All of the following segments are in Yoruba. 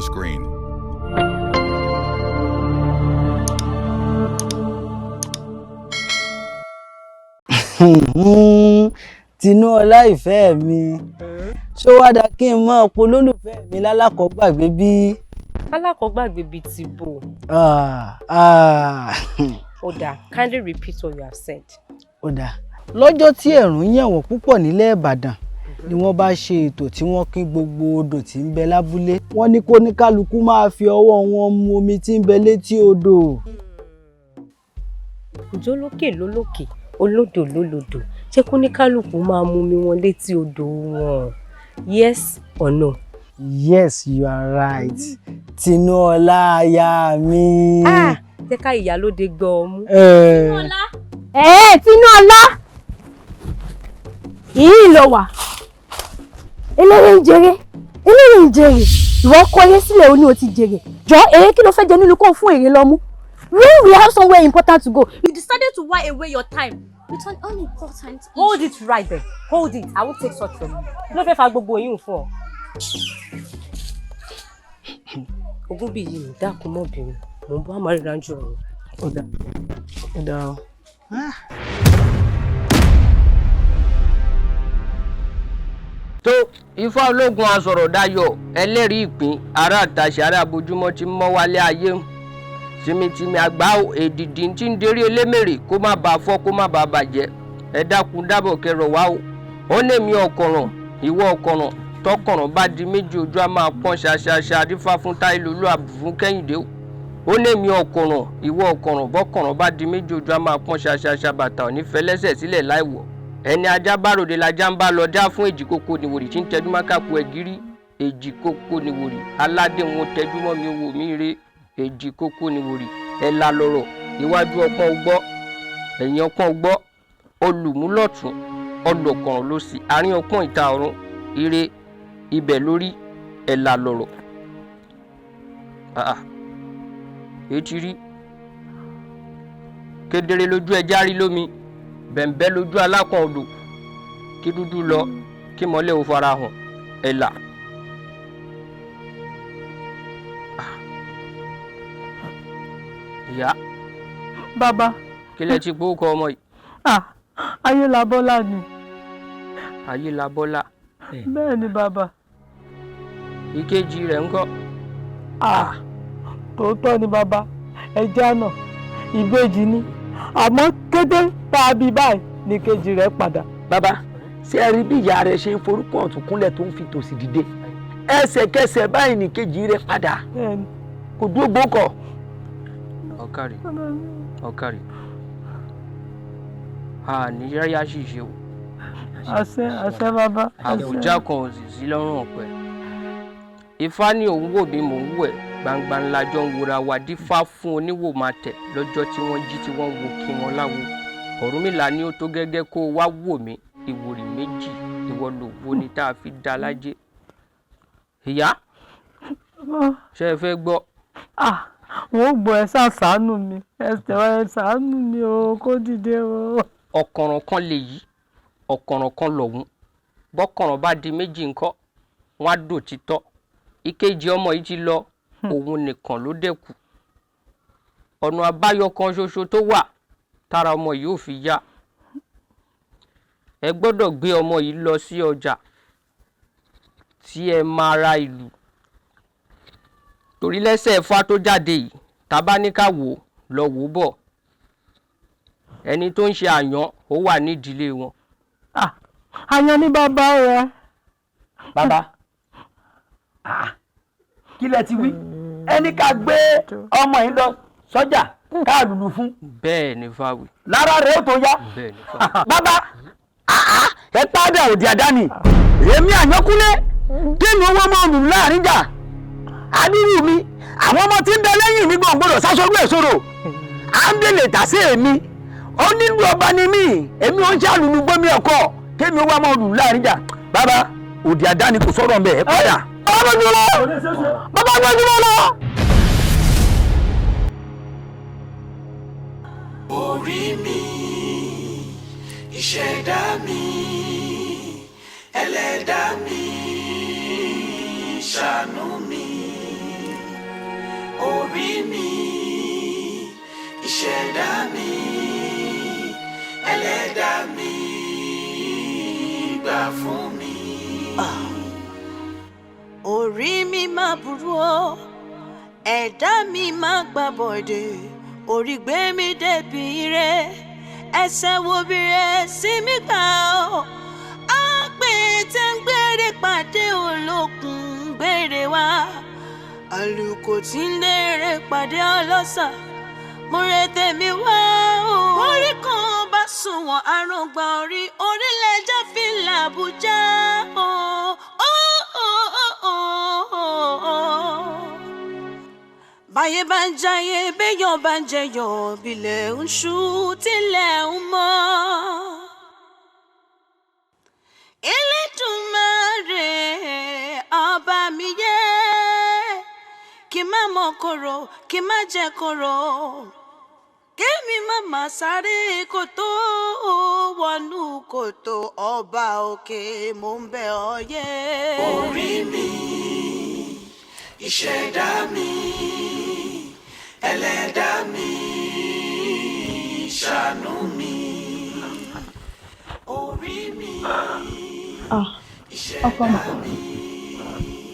screen. Tinúọlá ìfẹ́ mi, ṣó wá dáa kí n mọ̀ pé olólùfẹ́ mi lálákọ̀ọ́gbàgbé bí? Alákọ̀ọ́gbàgbé bíi ti bò? Ah, ah. Ó dáa, kindly repeat what you have said. Ó dáa. Lọ́jọ́ tí ẹ̀rùn yẹ̀ wọ́n púpọ̀ nílẹ̀ Ìbàdàn ni wọ́n bá ṣe ètò tí wọ́n kín gbogbo odò tí ń bẹ lábúlé. Wọ́n ní kó ní kálukú máa fi ọwọ́ wọn mu omi tí ń bẹ létí odò. Òjòlókè lólókè, olódò lólodò, ṣé kó ní kálukú máa mú mi wọn létí odò wọn? Yes or no? Yes, you are right. Tinúọlá aya mi. Ah, jẹ́ ká ìyálóde gbọ́ ọ mú. Ẹ̀ẹ́, Tinúọlá yìí ló wà. Eléré ń jèrè, eléré ń jèrè. Ìwọ kọ eré sílẹ̀, ó ní o ti jèrè. Jọ, èrè kí ló fẹ́ jẹ nínú kó fún èrè lọ́mú? When we have somewhere important to go, you decided to while away your time with an unimportant issue. Hold it right there, hold it. I won't take such from you. Kí ló fẹ́ fa gbogbo yín fún ọ? Ogúnbíyì mi, dákun mọ́bìnrin, mò ń bọ́ àmọ́ ọ̀run. Ó dáa, ó dáa o. Tó ifá ológun asọ̀rọ̀ dayọ̀, ẹlẹ́rìí ìpín, ará àtàṣe, ará abojúmọ́ tí ń mọ́ wálé ayé, tìmìtìmì àgbà èdìdì tí ń derí elémèrè, kó má bàa fọ́, kó má bàa bàjẹ́. Ẹ dákun dábọ̀ kẹrọ̀ wá o. Ó ní èmi ọ̀kọ̀ràn, ìwọ ọ̀kọ̀ràn, tọkọ̀ràn bá di méjì, ojú á máa pọ́n ṣaṣaṣa. Adífá fún Táìlólú, àbùfún Kẹ́hìndé o. Ó ní èmi ọ̀kọ̀ràn, ìwọ ọ̀kọ̀ràn, bọ́kọ̀ràn bá di méjì, ojú á máa pọ́n ṣaṣaṣa. Bàtà ò ní fẹlẹ́sẹ̀ sílẹ̀ láìwọ̀. Ẹni ajá bá ròde lajá ń bá lọ. Dá fún èjì kókó níwòrì tí ń tẹjú mọ́ kápò ẹ̀gírí. Èjì kókó níwòrì aládé wọn tẹjú mọ́ mi wò mí re. Èjì kókó níwòrì ẹ̀là lọ̀rọ̀. Iwájú ọpọ́n ọgbọ́, ẹ̀yìn ọpọ́n ọgbọ́, olùmúlọ̀tún ọlọ́kọ̀ràn ló sì àárín ọpọ́n ìta ọ̀run ire ibẹ̀ lórí. Ẹ̀là lọ̀rọ̀. Ah, èyí rí kedere lójú ẹja rí lómi, bẹ̀m̀bẹ́ lójú alákàn odò. Kí dúdú lọ, kí mọ́lẹ̀ ò farahàn. Ẹ̀là. Ìyá. Bàbá. Kí lẹ ti gbórúkọ ọmọ yìí? Ah, Ayélabọ́lá ni. Ayélabọ́lá. Bẹ́ẹ̀ ni, bàbá. Ìkejì rẹ̀ ńkọ́? Ah, tòótọ́ ni, bàbá. Ẹja náà ìbejì ni, àmọ́ kété tá a bí báyìí ní kejì rẹ̀ padà. Bàbá, ṣé ẹ rí bí ìyá rẹ̀ ṣe ń forúkọ ọ̀tún kúnlẹ̀ tó ń fi tòsì dìde? Ẹsẹ̀kẹsẹ̀ báyìí ní kejì rẹ̀ padà, kò dúró gbókọ̀. Ọ̀kàrì, ọ̀kàrì, àní yáyá ṣìṣe o. Àṣẹ, àṣẹ, bàbá, àṣẹ. Àbújá kan ò sì sí lọ́rùn ọ̀pẹ. Ifá ní òun wò mí, mò ń wò ẹ́, gbangba ńlá jọ ń wora wa. Dífá fún oníwò máa tẹ̀ lọ́jọ́ tí wọ́n jí tí wọ́n wo kí wọ́n láwo. Ọ̀rúnmìlà ní ó tó gẹ́gẹ́ kó o wá wò mí. Ìwòrì méjì, ìwọ ló wo ni tá a fi dá lájẹ́. Ìyá, ṣé ẹ fẹ́ gbọ́? Ah, wọn ò gbọ́. Ẹ ṣàṣàánú mi, ẹ tẹ̀wọ́, ẹ ṣàánú mi o, kó dìde o. Ọ̀kànràn kan lè yí, ọ̀kànràn kan lọ̀hún. Bọ́kànràn bá di méjì ńkọ́? Wọ́n á dò títọ́. Ìkejì ọmọ yìí ti lọ, òun nìkan ló dẹ̀kù. Ọ̀nà àbáyọ kan ṣoṣo tó wà tára ọmọ yìí ò fi yá, ẹ gbọ́dọ̀ gbé ọmọ yìí lọ sí ọjà tí ẹ máa ra ìlú, torí lẹ́sẹ̀ Ifá tó jáde yìí, tá bá ní ká wò ó lọ wò ó bọ̀, ẹni tó ń ṣe àyàn ó wà nídìílé wọn. Àyàn ní bàbá rẹ. Bàbá, kí lẹ ti wí? Ẹni ká gbé ọmọ yìí lọ sọ́jà, ká lùlù fún? Bẹ́ẹ̀ ni fáwì. Lára rẹ̀ ó tó yá. Bẹ́ẹ̀ ni fáwì. Bàbá, ẹ padà òdì àdáni. Èmi Àyànkúnlé, kí ni owó máa lù láàrin jà àdúrú mi? Àwọn ọmọ tí ń bẹ lẹ́yìn mi gbọ̀ngbọ̀dọ̀ sásọrú ẹ̀ sọ̀rọ̀ à ń délé tàsé. Èmi ó nílùú ọba ni mí, èmi ò ń ṣe àlùlù gbómi ọkọ kémi owó máa lù láàrin jà. Bàbá, òdì àdáni, kò sọ̀rọ̀ mbẹ́, ẹ padà. Bàbá gbẹdúró, bàbá gbẹdúró lọ. Orí mi, ìṣẹ̀dá mi, ẹlẹ́dàá mi, ṣàánú mi. Gbà fún mi. Orí mi máa burú o, ẹ̀dá mi máa gbà bọ̀dẹ̀, orí gbé mi débi ire, ẹsẹ̀ wo bí rẹ̀ sí mi gbà o. Àpè tí ń gbére pàdé olókun gbére wá, àlùkò tí ń lérè pàdé ọlọ́sà, mo rẹ tèmi wá o. Orí kan bá sunwọ̀n arúgbó orí, orílẹ̀-èdè fìlà Àbújá o. Ó, ó, ó, ó, ó, ó. Báyé bá ń jayé, béèyàn bá ń jẹyàn, bílẹ̀ ń ṣú tilẹ̀ ń mọ́. Elédùmarè ọba mi yé, kí má mọ koro, kí má jẹ koro, kémi má má sáré kòtò wọnú kòtò, ọba òkè mò ń bẹ̀ ọ́ yé. Orí mi, ìṣẹ̀dá mi, ẹlẹ́dàá mi, ṣàánú mi. Orí mi, Ah, ọkọ mi. ìṣẹ̀dá mi.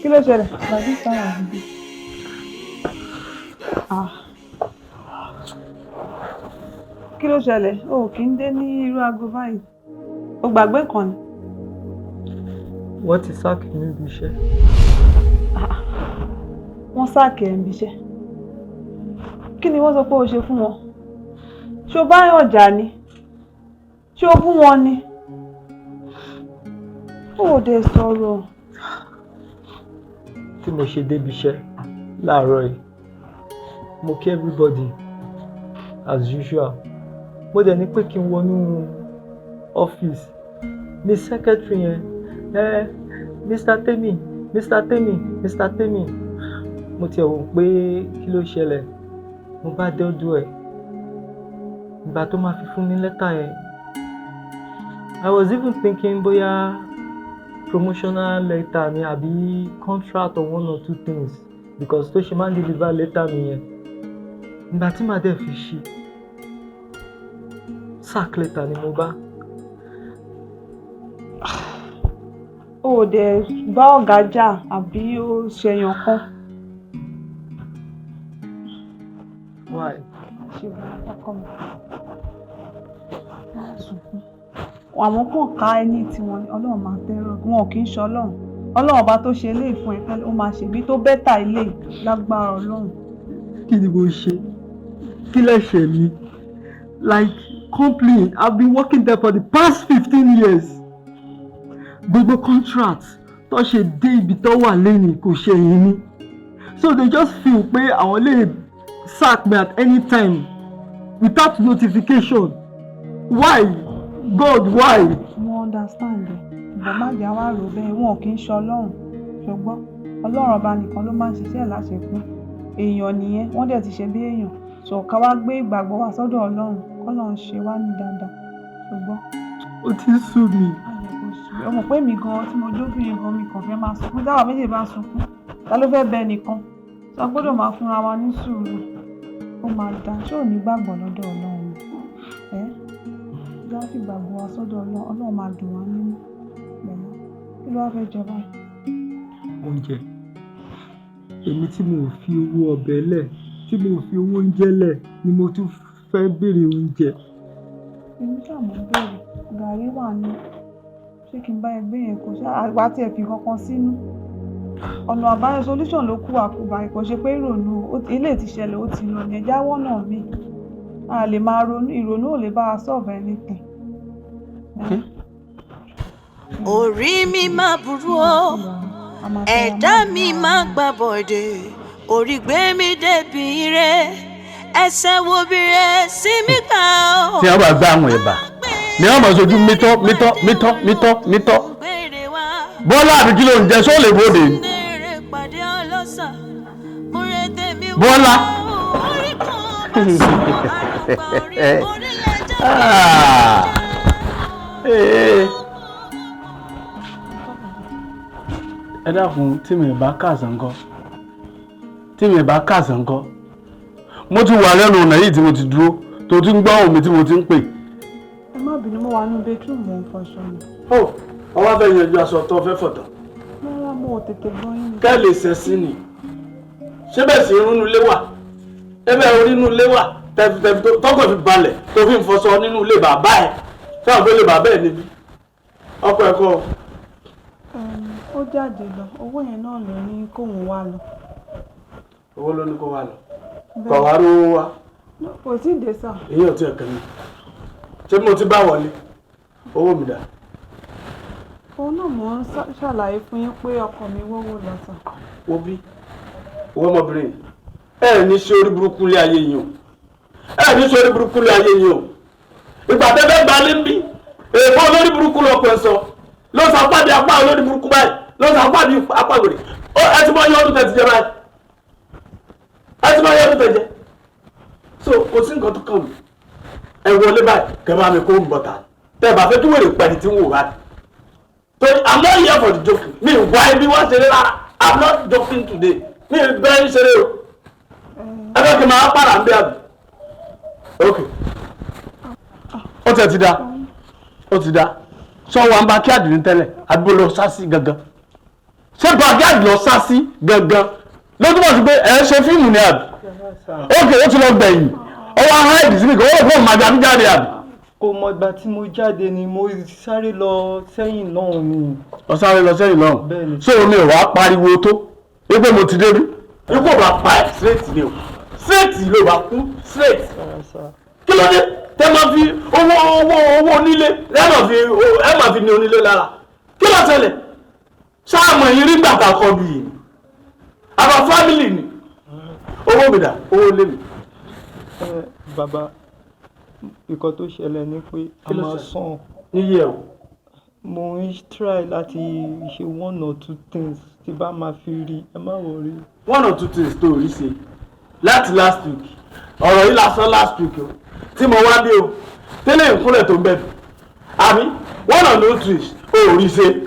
Kí ló ṣẹlẹ̀? Bàbí sára àbí? Ah. Kí ló ṣẹlẹ̀? O ò kí ń dé ní irú aago báyìí. O gbàgbé nǹkan ni. Wọ́n ti sack mi níbi iṣẹ́. Wọ́n sack ẹ̀ níbi iṣẹ́. Kí ni wọ́n sọ pé o ṣe fún wọn? Ṣé o bá yàn jà ni? Ṣé o bú wọn ni? O ò dẹ̀ sọ̀rọ̀. Tí mo ṣe débi iṣẹ́ láàárọ̀ yìí, mo kí everybody as usual. Mo dẹ̀ ní pé kí n wọnú ọ́fíìsì ní secretary yẹn, ẹ Mr. Temi, Mr. Temi, Mr. Temi. Mo tiẹ̀ wò pé kí ló ṣẹlẹ̀. Mo bá dé ọ̀dọ̀ ẹ̀. Ìgbà tó máa fi fún mi lẹ́tà yẹn, I was even thinking bóyá promotional letter ni àbí contract or one or two things, because tó ṣe máa ń deliver letter nìyẹn. Ìgbà tí màá dẹ̀ fi ṣí, sack letter ni mo bá. O ò dẹ̀ bá ọ̀gá jà àbí o ṣẹ̀yàn kan? Why? Ṣe ọkọ mi. Má sunkún. Àwọn kàn ká ẹni tiwọn ni Ọlọ́run máa tẹ́rọ̀. Wọn ò kí ń ṣe Ọlọ́run. Ọlọ́run ọba tó ṣe eléyìí fún ẹ tẹ́lẹ̀, ó máa ṣèbí tó better eléyìí lágbára Ọlọ́run. Kí ni mo ṣe? Kí lẹ̀ṣẹ̀ mi? Like, complain, I've been working there for the past 15 years. Gbogbo contract tó ṣe dé ibi tó wà lẹ́yìn kò ṣe yín ní. So they just feel pé àwọn lè sack me at any time without notification. Why? God, why? Mo understand ẹ. Ìbọn má jẹ́ wá rò bẹ́ẹ̀, wọn ò kí ń ṣe Ọlọ́run. Ṣùgbọ́n Ọlọ́run ọba nìkan ló máa ń ṣiṣẹ́ láṣepín. Èèyàn nìyẹn, wọ́n dẹ̀ ti ṣe bí èèyàn. So ká wá gbé ìgbàgbọ́ wa sọ́dọ̀ Ọlọ́run, k'Ọlọ́run ṣe wá ní dáadáa. Ṣùgbọ́n. Ó ti ń sú mi. Ó mọ̀ pé èmi gan-an tí mo jóbìnrin gan, mi kàn fẹ́ máa sunkún. Táwa méjèèjì bá sunkún, ta ló fẹ́ bẹ ẹnìkan? So a gbọ́dọ̀ máa fúnra wa ní sùúrù. Ó máa dáa. Ṣé ò ní gbàgbọ́ lọ́dọ̀ Ọlọ́run ni? Ẹ́ jẹ́ á fi ìgbàgbọ́ wa sọ́dọ̀ Ọlọ́run, Ọlọ́run máa dùn wá nínú. Pẹ̀lú. Kí ló wá fẹ́ jẹ báyìí? Oúnjẹ. Èmi tí mo ò fi owó ọbẹ̀ lẹ̀, tí mo ò fi owó oúnjẹ lẹ̀ ni mo tún fẹ́ béèrè oúnjẹ. Èmi ṣáà mọ̀ ń béèrè. Gàrí wà ní. Ṣé kí n bá ẹ gbé yẹn kó ṣá? Àwa tí ẹ fi kankan sínú. Ọ̀nà àbáyọ, solution ló kù àkùbà. Kò ṣe pé ìrònú eléyìí ti ṣẹlẹ̀, ó ti lọ ní ẹja wọ́nà mi. A lè máa ronú, ìrònú ò lè bá wa solve anything. Orí mi máa burú o, ẹ̀dá mi máa gbà bọ̀dẹ̀, orí gbé mi débi ire, ẹsẹ̀ wo bí rẹ̀ sí mi gbà o. Tí wọ́n bá gbá àwọn ẹ̀bà ni wọ́n máa sojú mítọ́ mítọ́ mítọ́ mítọ́ mítọ́. Bọ́lá, àbí kí ló ń jẹ sóòlè bóde? Pàdé ọlọ́sà, mo rẹ tèmi wá. Bọ́lá. Orí kan bá sunwọ̀n arúgbó orí, orílẹ̀-èdè. Ah. Eh. Ẹ dákun, tí mi bá kàsán kọ́, tí mi bá kàsán kọ́, mo ti wà lẹ́nu ọ̀nà yìí tí mo ti dúró tó ti ń gbọ́ ohùn mi tí mo ti ń pè. Ẹ má bínú, mo Mo wà ní bedroom, mo ń fọṣọ ni. Ó ọwọ́ fẹ́ yanjú aṣọ tó fẹ́ fọ̀tàn. Rárá, mo ò tètè gbọ́ yín ni. Kẹ́ lè ṣẹ̀sìn ni. Ṣé bẹ́ẹ̀ sì irun ilé wà? Ebe orí inú ilé wà tẹ̀fìtẹ̀fì tọkọ̀ fi balẹ̀ tó fi ń fọṣọ nínú ilé bàbá ẹ̀. Fẹ́ràn pé ilé bàbá ẹ̀ níbí. Ọkọ ẹ̀kọ́. Ó jáde lọ, owó yẹn náà ló ní kóun wá lọ. Owó ló ní kó wá lọ. Kọ̀ wá rówó wá. Kò tí ì dé sà. Èyí ò tí ẹ̀ kàn mí. Ṣé mo ti bá wọlé? Owó mi dà? Òun náà mò ń ṣàlàyé fún yín pé ọkọ mi wówó lọ sà. Wo bí? Owó ọmọbìnrin yìí. Ẹ ní ṣe orí burúkú lé ayé yín o. Ẹ ní ṣe orí burúkú lé ayé yín o. Ìgbà tẹ́fẹ́ gba lé ń bí. Èèfó olórí burúkú lọkọ̀ ẹ̀ sọ. Ló sọ apá bí apá olórí burúkú báyìí. Ló sọ apá bí apá wèrè. Ẹ ti mọ iye ọdún tẹ̀ ti jẹ báyìí. Ẹ ti mọ iye ọdún tẹ̀ jẹ. So kò sí nǹkan tó kàn mí. Ẹ wọlé báyìí kẹ bá mi kó ń bọ̀tà. Tẹ́ ẹ bá fẹ́ kí wèrè pẹ̀lú tí ń wò báyìí. Torí I'm not here for the joking. Mi wá ibi wá ṣeré rárá. I'm not joking today. Mi bẹ́ẹ̀ ń ṣeré o. Ẹ fẹ́ kí n máa pàrà ń bí àbí. Ok. Ó tẹ̀ ti da. Ó ti da. Sọ wa ń bá kí àdìrí tẹ́lẹ̀. Àdúgbò lọ sá sí gangan. Ṣé backyard lọ sá sí gangan? Ló túmọ̀ sí pé ẹ̀ ń ṣe fíìmù ni àbí. Ok, ó ti lọ gbẹ̀yìn. Ọwọ́ ahọ́n ẹ̀dì sí mi kò ó fóun màjà mi jáde àbí. Kò mọ ìgbà tí mo jáde ni mo sáré lọ sẹ́yìn lọ́hùn ni. Ọ sáré lọ sẹ́yìn lọ́hùn. Bẹ́ẹ̀ni. So mi ò wá pariwo tó wípé mo ti débi. Ikú ò bá pa ẹ́ straight ni o. Straight ló bá kú straight. Kí ló dé? Tẹ́ máa fi owó owó owó onílé ẹ máa fi ní onílé lára. Kí ló ṣẹlẹ̀? Ṣáàmù ẹ̀yìn rí gbàgbà kọ bí yìí. Our family ni. Owó mi dà, owó lé mi. Ẹ bàbá, nǹkan tó ṣẹlẹ̀ ni pé a máa san. Níyì ẹ̀ o. Mo ń try láti ṣe one or two things tí bá máa fi rí, ẹ má worry. One or two things tó rí ṣe láti last week. Ọ̀rọ̀ yìí lásán last week o. Tí mo wá bí o, tẹ́lẹ̀ ìkúnlẹ̀ tó ń bẹ̀bẹ̀. Àbí one or two things ò rí ṣe.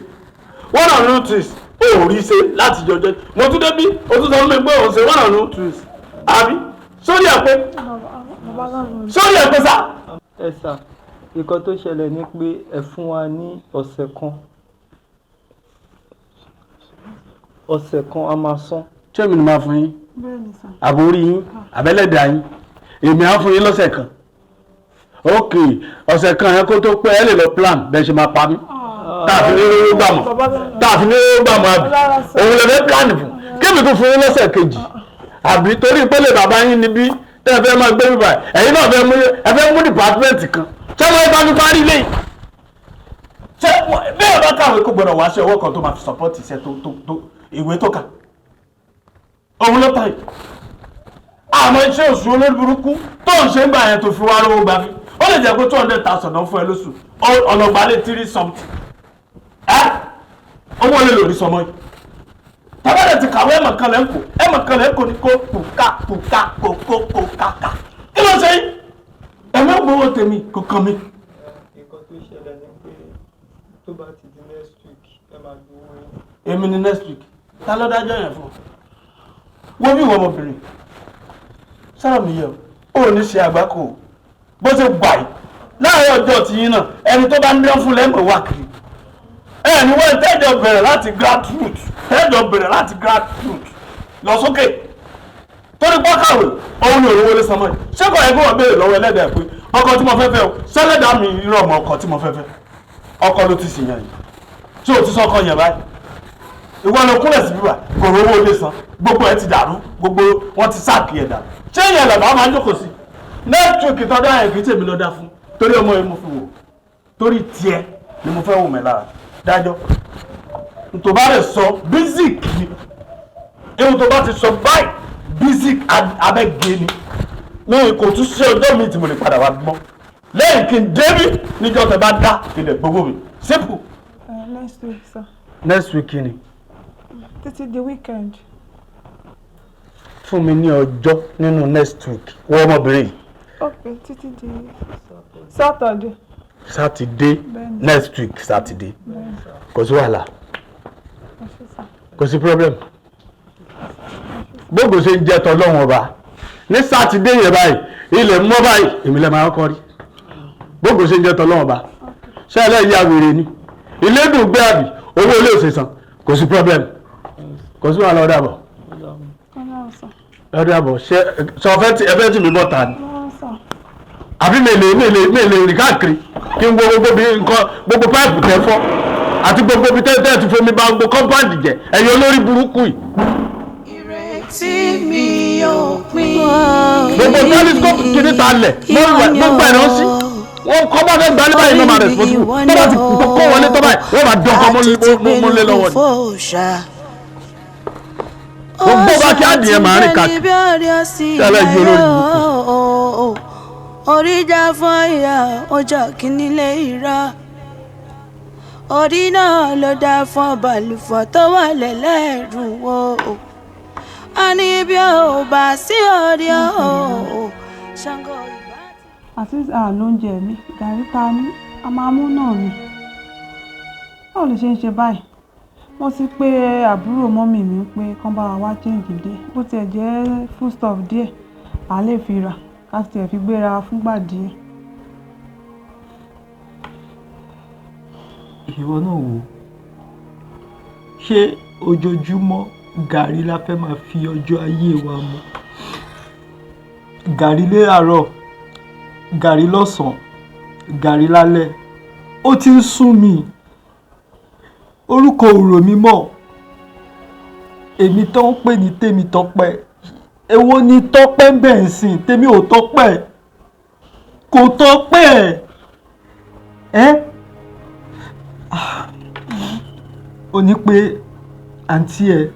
One or two things ò rí ṣe láti jọjọ́. Mo tún débí, o tún sọ fún mi pé òun ṣe one or two things. Àbí sórí ẹ̀ pé sórí ẹ̀ pé sá. Ẹ sà, nǹkan tó ṣẹlẹ̀ ni pé ẹ fún wa ní ọ̀sẹ̀ kan. Ọ̀sẹ̀ kan a máa san. Ṣé èmi ni máa fún yín? Bẹ́ẹ̀ni sà. Àbórí yín, àbẹ́lẹ̀dà yín, èmi á fún yín lọ́sẹ̀ kan. Ok, ọ̀sẹ̀ kan yẹn kó tó pé ẹ lè lọ plan bẹ́ẹ̀ ṣe máa pa mí. Táàfin ní owó gbà mọ́. Táàfin ní owó gbà mọ́ àbí. Òun lè fẹ́ plan fún. Kébì tó fún yín lọ́sẹ̀ kejì. Àbí torí pé lè bàbá yín níbí tẹ́ ẹ fẹ́ máa gbé bíbá ẹ̀. Ẹ̀yin náà fẹ́ mú ẹ fẹ́ mú department kan. Ṣé wọ́n bá fi parí ilé yìí? Ṣé bẹ́ẹ̀ bá kàwé kó gbọ́dọ̀ wá sí ọwọ́ kan tó máa fi support iṣẹ́ tó tó tó ìwé tó kà? Òun ló tàn yìí. Àmọ́ iṣẹ́ oṣù olórí burúkú tó ń ṣe ń gbà yẹn tó fi wá rówó gbà mí. Ó lè jẹ́ pé 200,000 náà fún ẹ lóṣù. Ọlọ́gbà lè three something. Ẹ́ owó lè lòdì sọmọ yìí. Tàbálẹ̀ ti kàwé ẹ̀mọ̀ kan lẹ́ńkò ẹ̀mọ̀ kan lẹ́ńkò ni kó kùkà kùkà kòkó kòkàkà. Kí ló ṣe yìí? Ẹ̀mí ò gbowó tèmi kò kàn mí. Nǹkan tó ṣẹlẹ̀ ni pé tó bá ti di next week ẹ máa gbowó yín. Èmi ni next week. Ta ló dájọ́ yẹn fún ọ? Wo bí ìwọ ọmọbìnrin. Sára mi yẹ o, ò ní ṣe àgbákò o. Bó ṣe gbà yìí. Láàárín ọjọ́ ti yín náà, ẹni tó bá ń dán fún lẹ́mọ̀ wá kiri. Ẹ ní wọ́n tẹ́jọ bẹ̀rẹ̀ láti grassroot tẹ́jọ bẹ̀rẹ̀ láti grassroot lọ sókè. Torí pọ́kàwé, òun ni òrówó lé sanmọ́ yìí. Ṣé kò yẹ kó wọ́n béèrè lọ́wọ́ ẹlẹ́dàá pé ọkọ tí mo fẹ́ fẹ́ o, sẹ́lẹ̀dá mi irú ọmọ ọkọ tí mo fẹ́ fẹ́. Ọkọ ló ti sì yàn yìí. Tí o ti sọ́kọ yẹn báyìí. Ìwọ ló kúnlẹ̀ sí bíbà, kò rówó lé san, gbogbo ẹ ti dàrú, gbogbo wọn ti sáàkì ẹ̀ dàrú. Ṣé ìyẹn làbá máa ń jókòó sí? Next week tọ́dá yẹn kì í tèmi lọ dá fún. Torí ọmọ yẹn mo fi wò. Torí tiẹ̀ ni mo fẹ́ wò mẹ́ lára. Dájọ́. Ntò bá rẹ̀ sọ basic ni. Ewu tó bá ti sọ báyìí basic abẹ́gẹ́ ni. Mi kò tún sí ọjọ́ mi tí mo lè padà wá gbọ́. Lẹ́yìn kí n débí níjọ́ tẹ bá dá ilẹ̀ gbogbo mi. Simple. Next week sir. Next week ni. Títí di weekend. Fún mi ní ọjọ́ nínú next week. Wọ́n ọmọbìnrin yìí. Ok, títí di Saturday. Saturday. Bẹ́ẹ̀ni. Next week Saturday. Bẹ́ẹ̀ni. Kò sí wàhálà. Ẹ ṣé sà. Kò sí problem. Gbogbo ṣe ń jẹ́ tọ́lọ́run ọba. Ní Sátidé yẹn báyìí, ilẹ̀ mọ́ báyìí, èmi lè máa kọ́ rí. Gbogbo ṣe ń jẹ́ tọ́lọ́run ọba. Ṣé ẹ lẹ́yìn àwèrè ni? Ilé dùn gbé àbí owó ilé òsè san, kò sí problem, kò sí wàhálà. Ọ̀dà bọ̀, ọ̀dà bọ̀. Ṣé sọ fẹ́ tí ẹ fẹ́ tì mí bọ̀ ta ni? Àbí mèlè rìn káàkiri kí n wo gbogbo bí nǹkan, gbogbo pipe tẹ fọ́ àti gbogbo bí tẹ́ ti fomi ba gbogbo compound jẹ, ẹ̀yin olórí burúkú yìí. Tí mi ò pín. Gbogbo telescope kìíní ta lẹ̀ gbogbo ẹ̀ náà sí wọ́n kọ́ bá fẹ́ gbalẹ̀ báyìí náà máa responsible tó bá ti kó wọlé tó báyìí, wọ́n máa dán ọkọ mọ́lé lọ́wọ́ ni. Gbogbo bá kí adìyẹ máa rìn káàkiri tẹ́lẹ̀ yìí, olórí burúkú. Oríjà fún ìyá ọjà kìíní lè ra orí náà ló dá fún balùfọ̀ tó wà lẹ́lẹ́rù o. A ní bí ó bá sí orí o, Ṣàngó ìbá. Àti lóúnjẹ mi, gàrí ta ní a máa mú náà ni. Báwo lè ṣe ń ṣe báyìí? Wọ́n ti pé àbúrò mummy mi pé kán bá wa wá change dé, bó tiẹ̀ jẹ́ foodstuff díẹ̀ à lè fi rà ká tiẹ̀ fi gbéra fúngbà díẹ̀. Ìwọ náà wò ó, ṣé ojoojúmọ́ gàrí la fẹ́ máa fi ọjọ́ ayé wa mu? Gàrí láàárọ̀, gàrí lọ́sàn-án, gàrí lálẹ́. Ó ti ń sú mi. Orúkọ ò rò mí mọ́. Èmi tó ń pè ní Tèmítọ́pẹ́, èwo ni Tọ́pẹ́ ń bẹ̀ ń sìn? Tèmi ò tọ́pẹ́, kò tọ́pẹ́ ẹ́. Ó ní pé àǹtí ẹ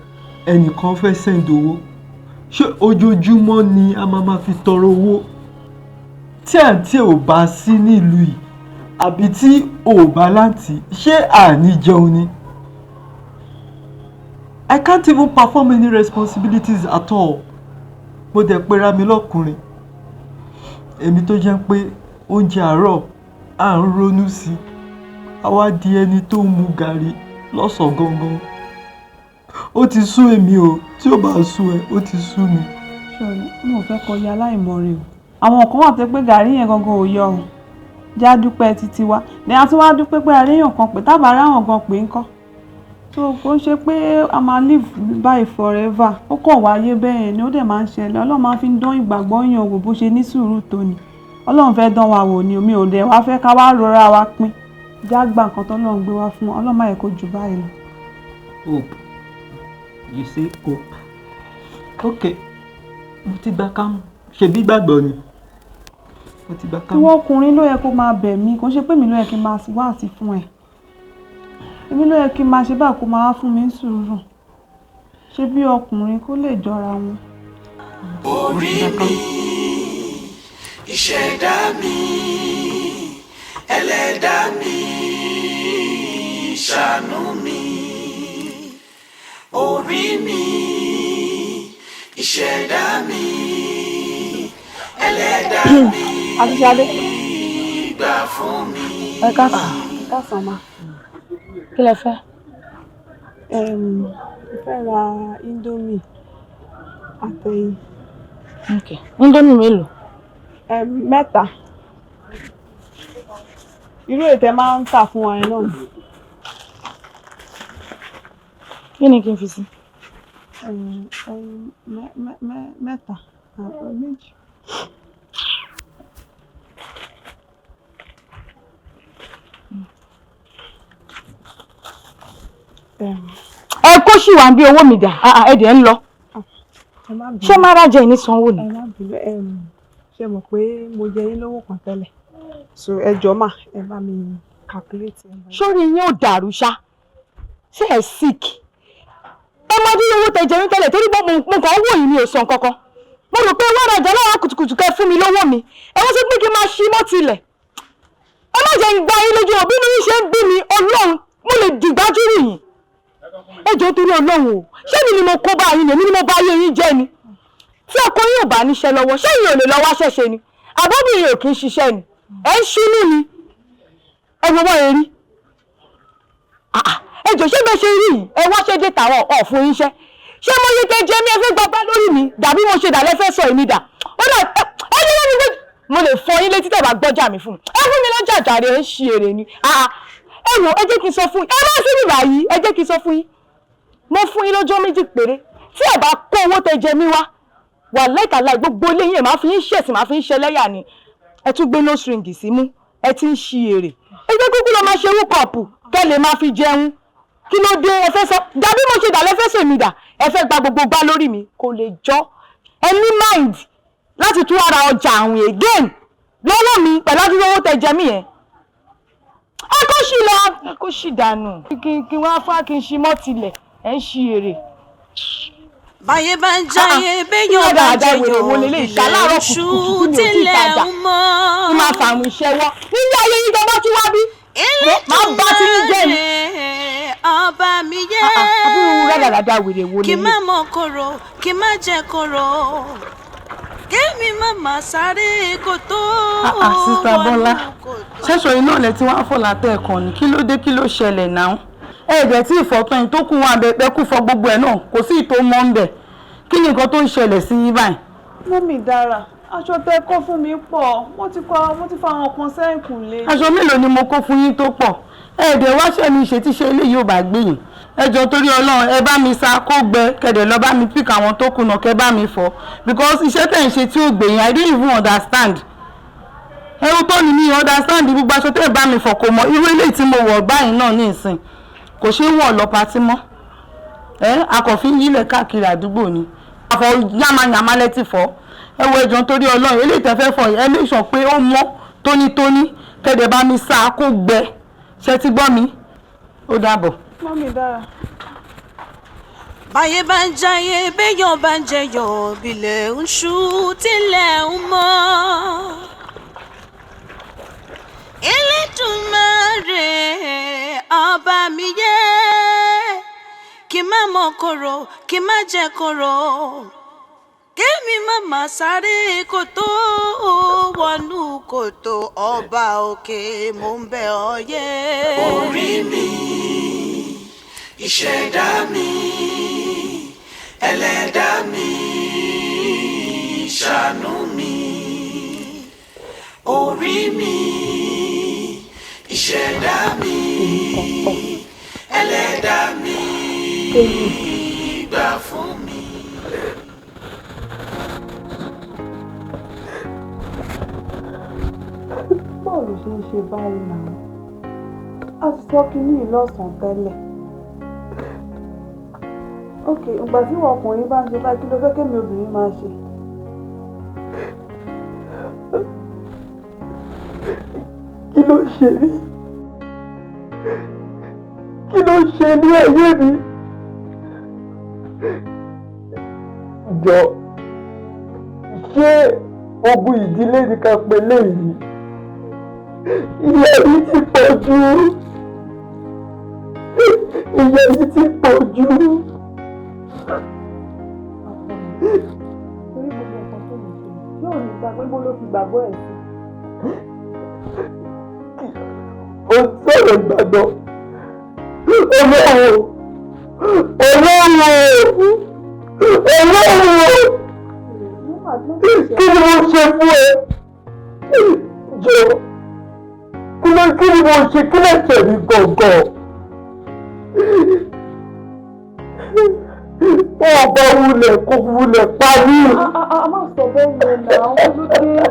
ẹnìkan fẹ́ send owó. Ṣé ojoojúmọ́ ni a máa ma fi tọrọ owó? Tí àǹtí ẹ ò bá sí nílùú yìí àbí tí ò bá láǹtí, ṣé àní jẹun ni? I can't even perform any responsibilities at all. Mo dẹ̀ pera mi lọ́kùnrin. Èmi tó jẹ́ pé oúnjẹ àárọ̀ à ń ronú sí, a wá di ẹni tó ń mu gàrí lọ́sàn-án gangan. Ó ti sú èmi o, tí ó bá sú ẹ, ó ti sú mi. Ṣọ̀rí, mo ò fẹ́ kọ ya aláìmoore o. Àwọn kan wà tó pé gàrí yẹn gangan ò yọ o. Já dúpẹ́ títí wa. Ní a tún wá dúpẹ́ pé àríyàn kan pé tábà ráwọn gan pé ńkọ́. So kò ń ṣe pé a máa live by forever. Ó kàn wáyé bẹ́ẹ̀ ni, ó dẹ̀ máa ń ṣẹlẹ̀. Ọlọ́run máa fi ń dán ìgbàgbọ́ yàn wò, bó ṣe ní sùúrù tó ni. Ọlọ́run fẹ́ dán wa wò ni, omi ò dẹ̀ wá fẹ́ ká wá rọra wa pín. Já gba nǹkan tọ́lọ́run gbé wá fún wa. Ọlọ́run má yẹ kó jù báyìí lọ. Hope. You say hope. Okay. Mo ti gba kámú. Ṣebí gbàgbọ́ ni? Mo ti gba kámú. Ìwọ ọkùnrin ló yẹ kó máa bẹ̀ mí, kò ń ṣe pé mi ló yẹ kí n máa wá àti fún ẹ. Èmi ló yẹ kí n máa ṣe báyìí kó máa wá fún mi ní sùúrù. Ṣé bí ọkùnrin kó lè jọra wọn. Orí mi, ìṣẹ̀dá mi, ẹlẹ́dàá mi, ṣàánú mi. Orí mi, ìṣẹ̀dá mi, ẹlẹ́dàá mi, Àti Ṣadé. Gbà fún mi. Ẹ káàsán. Káàsán ma. Kí lẹ fẹ́? Mo fẹ́ ra indomie àtẹyin. Okay. Indomie mélòó? Mẹ́ta. Irú èyí tẹ́ máa ń tà fún wa yẹn náà ni. Kí ni kí n fi sí? Ẹyin mẹ́ta, méjì. Ẹ kó ṣì wà ń bí owó mi dà, ẹ dẹ̀ ń lọ. Ẹ má bínú. Ṣé má rájẹ ní sanwó ni? Ẹ má bínú, ṣe mọ̀ pé mo jẹ yín lówó kan tẹ́lẹ̀. So ẹ jọ̀ọ́ mà, ẹ bá mi calculate ẹ. Sórí yín ò dàrú ṣá. Ṣé ẹ sick? Ẹ mọ bí owó tẹ jẹ mí tẹ́lẹ̀ torí bọ́ mo kàn ń wò yín, mi ò san kankan. Mo rò pé wọ́n rajà láwọn kùtùkùtù kẹ́ fún mi lówó mi. Ẹ wọ́n sọ pé kí n máa ṣí mọ́ tilẹ̀. Ẹ má jẹ́ ń gba yín lójú o, bí mi ṣe ń bí mi, Ọlọ́run, mo lè dìgbájú rì yín. Ẹ jọ̀ọ́, torí Ọlọ́run o, ṣé mi ni mo kó bá yín ni? Èmi ni mo bá ayé yín jẹ́ ni? Tí ọkọ yín ò bá níṣẹ́ lọ́wọ́, ṣé yín ò lè lọ wáṣẹ́ ṣe ni? Àbóbìnrin ò kì í ṣiṣẹ́ ni? Ẹ ń ṣínú ni. Ẹ wo bọ́ ẹ rí. Ẹ jọ̀ọ́, ṣé bẹ́ẹ̀ ṣe rí yìí, ẹ wáṣẹ́ dé tàwọn ọ̀ fún yín ṣẹ́. Ṣé mo yẹ kẹ́ jẹ́ mi? Ẹ fẹ́ gbapá lórí mi dàbí mo ṣe dà lẹ́fẹ́ sọ èmi dà? Ó dà, ẹ ní lórí. Mo lè fọ yín létí tẹ́ bá gbọ́jà mi fún mi. Ẹ fún mi lọ́jà jàre, ẹ ń ṣe èrè ni. Ẹ wò, ẹ jẹ́ kí n sọ fún yín. Ẹ má sí bíbá yìí, ẹ jẹ́ kí n sọ fún yín. Mo fún yín lọ́jọ́ 2 péré. Tí ẹ bá kó owó tẹ jẹ mí wá, wà lẹ́tàláì gbogbo ilé yín, ẹ máa fi ń ṣẹ̀sìn, máa fi ń ṣẹlẹ́yà ni. Ẹ tún gbé nose ring sí mú, ẹ ti ń ṣi èrè. Ẹ jẹ́ kúkú lọ máa ṣe hookup kẹ́ lè máa fi jẹun. Kí ló dé? Ẹ fẹ́ sọ dàbí mo ṣe dà lẹ́fẹ́ sèmi dà, ẹ fẹ́ gba gbogbo gbá lórí mi, kò lè jọ́. Ẹ ní mind láti tún ara ọjà àwìn again lọ́wọ́ mi pẹ̀lú àdúrà owó tẹ jẹ mí yẹn. Ẹ kó ṣì lọ, ẹ kó ṣì dànù. Kí wọ́n á fún kí n ṣi mọ́ tilẹ̀, ẹ ń ṣi èrè. Báyé bá ń jayé, béèyàn bá ń jẹyàn, ilẹ̀ ń ṣú tilẹ̀ ń mọ́. Kí máa fàrùn iṣẹ́ wọ́ nílé ayé yín tó bá tún wá bí máa bá ti ń jẹ́ ni. Ọba mi yé. Àbúrò rádaràda wèrè wo Kí lélẹ̀. má mọ koro, kí má jẹ koro, kémi má má sáré kó tó. Sister Bọ́lá, ṣẹ́ṣọ iná ilẹ̀ tí wọ́n á fọ̀ látẹ̀ẹ̀kan ni. Kí ló dé? Kí ló ṣẹlẹ̀ náà? Ẹ̀ẹ́dẹ̀ tí ìfọ̀tán yìí tó kù wà bẹ́ẹ̀ kú fọ gbogbo ẹ̀ náà, kò sí ìtò mọ́ ń bẹ̀. Kí ni nǹkan tó ń ṣẹlẹ̀ sí yín báyìí? Mummy Dára, aṣọ tẹ kó fún mi pọ̀, wọ́n ti kó, wọ́n ti fa àwọn kan sẹ́yìnkùlé. Aṣọ mélòó ni mo kó fún yín tó pọ̀? Ẹ̀ẹ́dẹ̀ wá ṣẹ́ mi ṣe tíṣe eléyìí ò bá gbé yín. Ẹ jọ̀ọ́, torí Ọlọ́run, ẹ bá mi sa kó gbẹ, kẹ̀dẹ̀ lọ bá mi pick àwọn tó kùnà, kẹ bá mi fọ̀, because iṣẹ́ tẹ̀ ń ṣe tí ò gbé yín, I don't even understand. Ẹrú tó ní mi understand. Gbogbo aṣọ tẹ̀ bá mi fọ̀ kò mọ̀. Irú eléyìí tí mo wọ̀ báyìí náà ní ìsìn kò ṣeé wọ̀ lọ party mọ́. Ẹ akọ̀fin yílẹ̀ káàkiri àdúgbò ni àfọ yàmàyàmà lẹ́tì fọ́. Ẹ wo, ẹjọ́, torí Ọlọ́run, eléyìí tẹ́ fẹ́ fọ̀, ẹ make sure pé ó mọ́ tónítóní, kẹ̀dẹ̀ bá mi sá kó gbẹ. Ṣe ti gbọ́ mi? Ó dàbọ̀. Mummy Dára. Báyé bá ń jayé, béèyàn bá ń jẹyàn, bilẹ̀ ń ṣú tilẹ̀ ń mọ́. Elédùmarè ọba mi yé, kí má mọ koro, kí má jẹ koro, kémi má má sáré kó tó wọnú kòtò. Ọba òkè, mò ń bẹ̀ ọ́ yé. Orí mi, ìṣẹ̀dá mi, ẹlẹ́dàá mi, ṣàánú mi. Orí mi, ìṣẹ̀dá mi, ẹlẹ́dàá mi, gbà fún mi. Báwo ló ṣe ń ṣe báyìí náà? A ti sọ kínní yìí lọ́sàn-án tẹ́lẹ̀. Ok, ìgbà tí ìwọ ọkùnrin bá ń ṣe báyìí, kí ló fẹ́ kémi obìnrin máa ṣe? Kí ló ṣe mí? Kí ló ṣe ní ayé mi? Jọ, ṣé ogun ìdílé ni ká pe léyìí? Ìyà yìí ti pọ̀ jù, ìyà yìí ti pọ̀ jù. Torí gbogbo nǹkan tó lè ṣe, ṣé ò ní gbàgbé bó ló fi gbàgbọ́ ẹ̀ sí? Ó sọ̀rọ̀ ìgbàgbọ́. Ọlọ́run, Ọlọ́run, Ọlọ́run, kí ni mo ṣe fún ẹ? Jọ, kí ni mo ṣe? Kí lè tẹ̀ mí gọ̀ọ̀gọ̀? Ó bá wulẹ̀ kó wulẹ̀ pa mí. A má sọ bẹ́ẹ̀ yẹn náà, kí ló dé?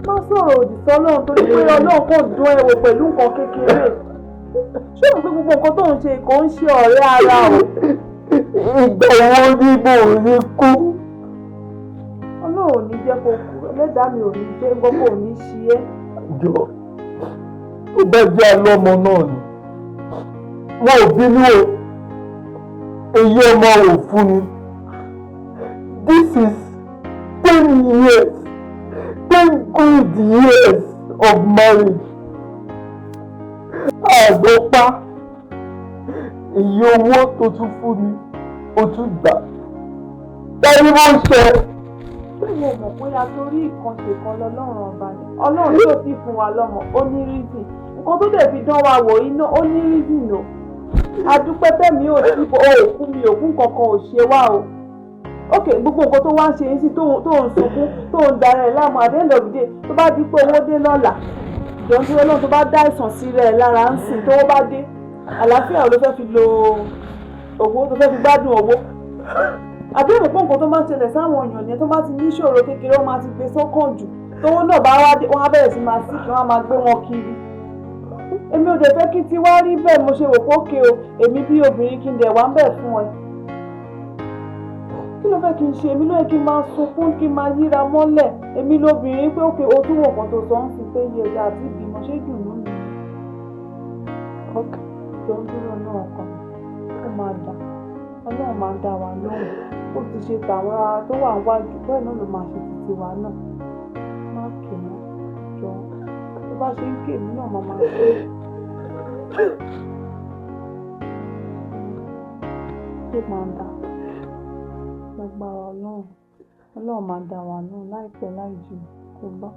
Má sọ̀rọ̀ òdì sọ́lọ́run torí pé Ọlọ́run kò dán ẹ wò pẹ̀lú nǹkan kékeré. Ṣé o pé gbogbo nǹkan tó ń ṣe kò ń ṣe ọ̀rẹ́ ara o? Ìgbà wo ni mo ní kú? Ọlọ́run ò ní jẹ́ kó kú, ẹlẹ́dàá mi ò ní jẹ́ gbogbo ò ní ṣe é. Jọ, tó bá jẹ́ alọ́mọ náà ni wọn ò bínú o, èyí ọmọ ò fún mi. This is 10 years, 10 good years of marriage. Àgbọ̀pá èyí owó tó tún fún mi, ó tún gbà. Tani mo ṣe? Ṣé ìwọ mọ̀ pé a torí ìkànṣe kan lọ́lọ́run ọba ni? Ọlọ́run yóò sì fún wa lọ́mọ, ó ní reason. Nǹkan tó dẹ̀ fi dán wa wò iná, ó ní reason o. Adúpẹ́ tẹ̀mí ò sí o, òkú mi òkú kankan ò ṣe wá o. Ok, gbogbo nǹkan tó wá ń ṣe yín sí, tó ń sunkún, tó ń dara ẹ̀ láàmú, at the end of the day, tó bá di pé owó dé lọ́la, jọ̀ọ́ tí Ọlọ́run, tó bá dá ìsàn sí rẹ̀ lára ń sìn, tó bá dé, àlàáfíà ló fẹ́ fi lo owó tó fẹ́ fi gbádùn owó? Àbí òmò pé nǹkan tó máa ń ṣẹlẹ̀ sáwọn èèyàn yẹn, tó bá ti ní ìṣòro kékeré, wọ́n máa ti gbé sọ́kàn jù, tówó náà bá wá dé, wọ́n á bẹ̀rẹ̀ sí máa sick, wọ́n á máa gbé wọn kiri. Èmi ò dẹ̀ fẹ́ kí tiwa rí bẹ́ẹ̀. Mo ṣe wò pé ókè o, èmi bí obìnrin, kí n dẹ̀ wá ń bẹ̀ fún ẹ. Kí ló fẹ́ kí n ṣe? Èmi ló yẹ kí n máa sunkún, kí n máa yíra mọ́lẹ̀, èmi lóbìnrin, pé ókè o, tún wọ̀ kan tó sọ ń sìn pé iye ìyá àti ìbímọ ṣé dùnú mi? Ok, jọ ń dúró náà, ọkọ mi, ó máa dà. Ọlọ́run máa dá wa lóhùn. Ó ti ṣe tàwọn tó wà wájú, bẹ́ẹ̀ náà ló máa ṣe títí wa náà. Má kè mọ́, jọ. Tó bá ṣe ń ké, èmi náà máa máa ké. Tó máa dà lágbára Ọlọ́run. Ọlọ́run máa dá wa lóhùn láìpẹ́ láì jìnnà, kó gbọ́.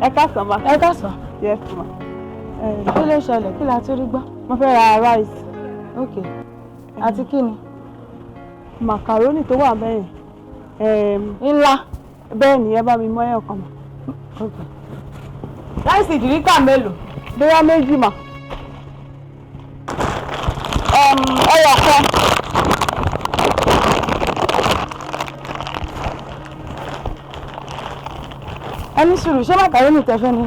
Ẹ káàsán ma. Ẹ káàsán. Yes ma. Kí ló ṣẹlẹ̀? Kí la tún rí gbọ́? Mo fẹ́ ra rice. Ok, àti kí ni? Macaroni tó wà bẹ́ẹ̀ yẹn. Ńlá. Bẹ́ẹ̀ ni, ẹ bá mi mú ẹyọ kan ma. Ok. Rice derica mélòó? Bóyá méjì mà. Ẹyọ kan. Ẹni sùúrù, ṣé macaroni tẹ fẹ́ ni?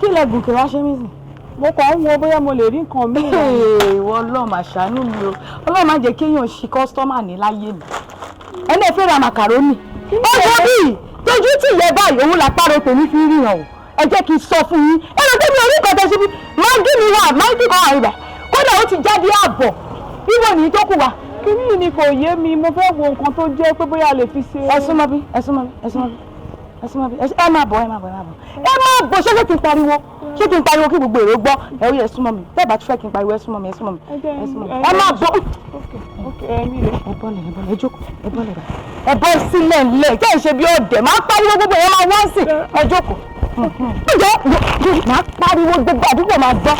Kí lẹ gùnkè wá ṣe mí sìn? Mo kàn ń wo bóyá mo lè rí nǹkan míì. Ìwọ Ọlọ́run máa ṣàánú mi o. Ọlọ́run má jẹ́ kéèyàn ṣi customer ní láyé mi. Ẹni ẹ fẹ́ ra macaroni. Ọjọ́ bíi tójú tì yẹ báyìí, òun làpárò tèmi fi ríran o. Ẹ jẹ́ kí n sọ fún yín. Ẹ lọ tẹ́mi orí nǹkan tẹ́ ṣe bí mágí mi wà, mágí kan wà ibà. Kódà ó ti jáde ààbọ̀. Ibo nìyí tó kù wá. Kíní ni kò yé mi, mo fẹ́ wo nǹkan tó jẹ́ pé bóyá a lè fi ṣe. Ẹ súnmọ́ bí, ẹ súnmọ́ bí, ẹ súnmọ́ bí, ẹ súnmọ́ bí, ẹ máa bọ̀, ẹ máa bọ̀, ẹ máa bọ̀, ẹ máa bọ̀. Ṣé kí n pariwo? Ṣé kí n pariwo kí gbogbo èrò gbọ́? Ẹ ó yẹ súnmọ́ mi. Bẹ́ẹ̀ bá tún fẹ́ kí n pariwo, ẹ súnmọ́ mi, ẹ súnmọ́ mi, ẹ súnmọ́ mi, ẹ máa bọ̀. Ẹ bọ́lẹ̀, ẹ bọ́lẹ̀, ẹ jókòó, ẹ bọ́lẹ̀ bá. Ẹ bọ́ sílẹ̀ ńlẹ̀, kí ẹ̀ ń ṣe bí ọ̀dẹ̀, máa pariwo gbogbo ẹ̀ máa wá sí. Ẹ jókòó. Ǹjẹ́ máa pariwo gbogbo àdúgbò máa gbọ́.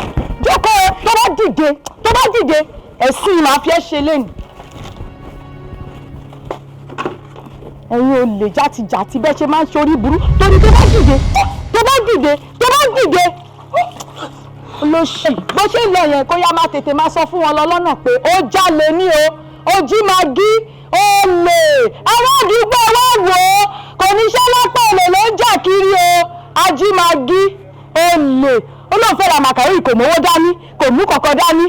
Jókòó, tó bá dìde, tó bá dìde, ẹ̀sìn máa fi ẹ́ ṣe lẹ́nu. Ẹ̀yin olè játijàti, bẹ́ẹ̀ ṣe máa ń ṣorí burú torí tó bá dìde, tó bá dìde, tó bá dìde, olóṣì bó ṣe ń lọ yẹn, kó yá máa tètè máa sọ fún wọn lọ lọ́nà pé ó jalè ní o, ojú máa gí olè. Ará àdúgbò wá wò ó, kò ní iṣẹ́ lápá, olè ló ń jà kiri o, ajímagí olè. Ó lóun fẹ́ ra màkàrí, kò mówó dání, kò mú kọ̀ọ̀kan dání.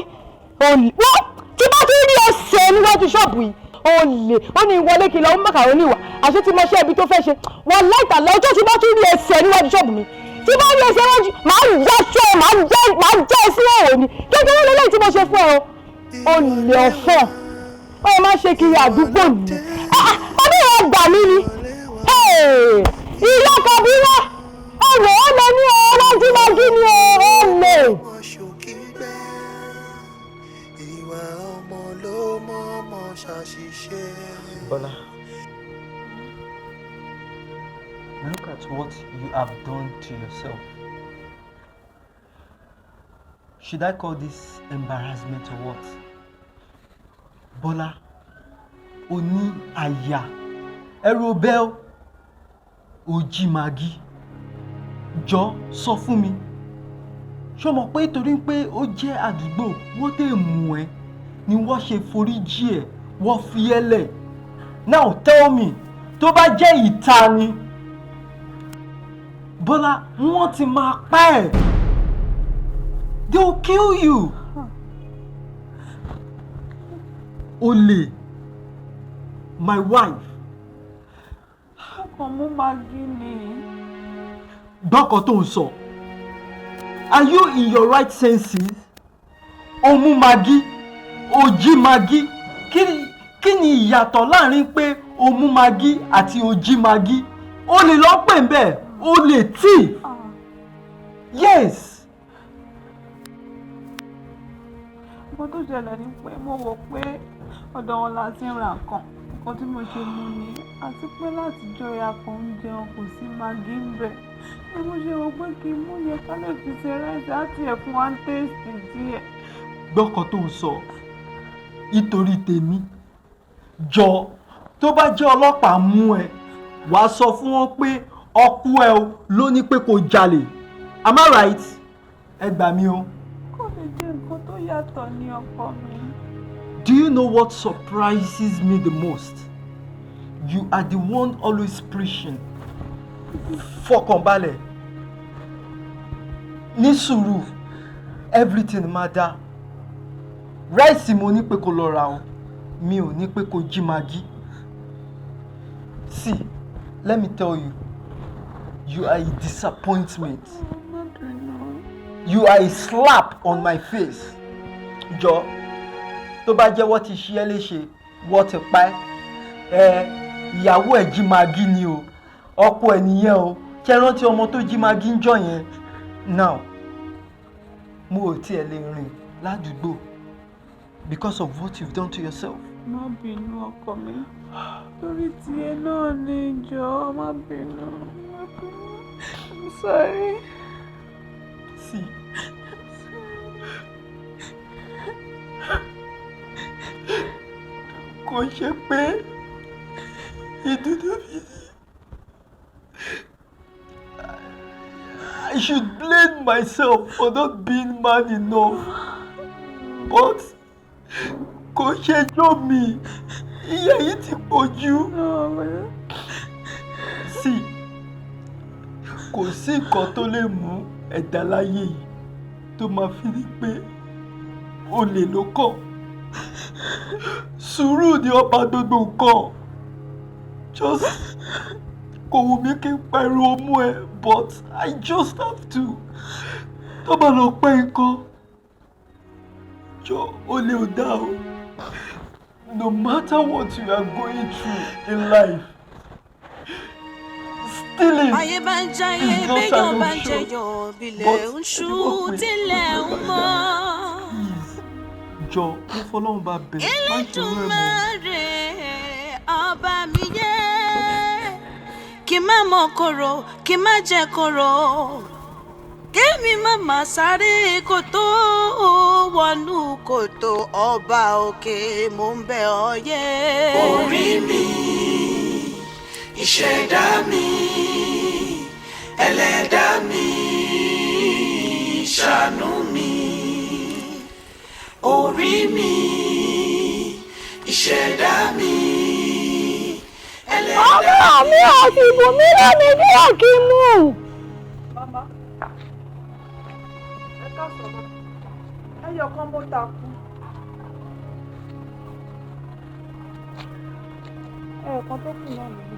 Olè wọ́n tí bá tún rí ẹsẹ̀ níwájú ṣọ́ọ̀bù yìí, olè. Ó ní wọlé kí n lọ mú màkàrónì wá, àṣé tí mo ṣe ibi tó fẹ́ ṣe wọn láìta lọ́jọ́. Tí bá tún rí ẹsẹ̀ níwájú ṣọ́ọ̀bù mi, tí bá rí ẹsẹ̀ níwájú, màá já ṣọ́ ẹ, màá já ẹ sí òwò ni. Kékeré lélẹ́yìí tí mo ṣe fún ẹ o, olè ọ̀fọ̀. Ó máa ṣe kiri àdúgbò ni ọdún yẹn gbà mí ni ìyá kàbírà ọ̀rọ̀ ó lọ ní ọ wájúwájú ni ó lè. Ìwà ọmọ ló mọ́ ọmọ ṣàṣìṣe. Bola, look at what you have done to yourself. Should I call this embarrassment or what? Bola, o ní àyà ẹ̀rù bẹ́ẹ̀, o jí Maggi. Jọ sọ fún mi, ṣó mọ̀ pé torí pé ó jẹ́ àdúgbò wọ́n tẹ̀ mú ẹ ni wọ́n ṣe foríjì ẹ̀, wọ́n fi ẹ́ lẹ̀? Now tell me, tó bá jẹ́ ìta ni, Bọ́lá, wọ́n ti máa pa ẹ̀. They will kill you. Olè, my wife. Ó kàn mú Maggi ni. Gbọ́kàn tó ń sọ, are you in your right senses? O mú Maggi, o jí Maggi. Kí ni ìyàtọ̀ láàrin pé o mú Maggi àti o jí Maggi? O lè lọ pè ń bẹ̀, o lè thief. Yes. Nǹkan tó ṣẹlẹ̀ ni pé mo wò pé ọ̀dọ̀ wọn la ti ń ra nǹkan, nǹkan tí mo ṣe mú ni, àti pé látijọ́ ìyá kan ń jẹun, kò sí Maggi ń bẹ̀ ni mo ṣe wò pé kí n mú yẹn ká lè fi ṣe rice àti ẹ̀ fún wa ń taste díẹ̀. Gbọ́kàn tó ń sọ, nítorí tèmi, jọ, tó bá jẹ́ ọlọ́pàá mú ẹ, wàá sọ fún wọn pé ọkú ẹ o ló ní pé kò jalè. Am I right? Ẹ gbà mí o. Kò lè jẹ́ nǹkan tó yàtọ̀ ní ọkọ mi. Do you know what surprises me the most? You are the one always preaching. Fọkànbalẹ̀. Ní sùúrù, everything máa dá. Rice mo ní pé kó lọ ra o. Mi ò ní pé kó jí Maggi. See, let me tell you, you are a disappointment. You are a slap on my face. Jọ, tó bá jẹ́ wọ́n ti ṣe ẹ́ léṣe, wọ́n ti pa ẹ́. Ẹ ìyàwó ẹ̀ jí Maggi ni o, ọkọ ẹ̀ nìyẹn o. Ṣé ẹ rántí ọmọ tó jí Maggi ń jọ yẹn? Now, mo ò tiẹ̀ lè rìn ládùúgbò because of what you've done to yourself. Má bínú, ọkọ mi, torí tiẹ̀ náà ni. Jọ̀ọ́, má bínú, má bínú. I'm sorry. See. I'm sorry. Kò ṣe pé ìdúdú mi ni. I should blame myself for not being man enough. But kò ṣẹjọ́ mi. Ìyà yìí ti pọ̀ jù. See, kò sí nǹkan tó lè mú ẹ̀dá láyé yìí tó máa fi ní pé olè ló kàn. Sùúrù ni ọba gbogbo nǹkan. Just kò wù mí kí n pariwo mú ẹ, but I just have to. Tó bá lọ pẹ́ nǹkan, jọ, olè ò dá o. No matter what you are going through in life, stealing Ayé bá ń jayé, is not béèyàn an bá ń option. jẹyàn, bílẹ̀ But ń ṣú tílẹ̀ ń mọ́. Jọ, mo fọlọ́run bá bẹ̀, má ṣe rú ẹ̀ mọ́. Elédùmarè ọba mi yé, kí má mọ koro, kí má jẹ koro, kémi má má sáré kòtò wọnú kòtò. Ọba òkè, mò ń bẹ̀ ọ́ yé. Orí mi. Ìṣẹ̀dá mi, ẹlẹ́dàá mi, ṣàánú mi. Orí mi, ìṣẹ̀dá mi, ẹlẹ́dàá Ọmọ mi àti ibùmí lómi díẹ̀ kí n mú. Màmá, ẹ káàsán ma. Ẹyọ kan mo ta kú. Ẹyọ kan tó kù náà nìyí.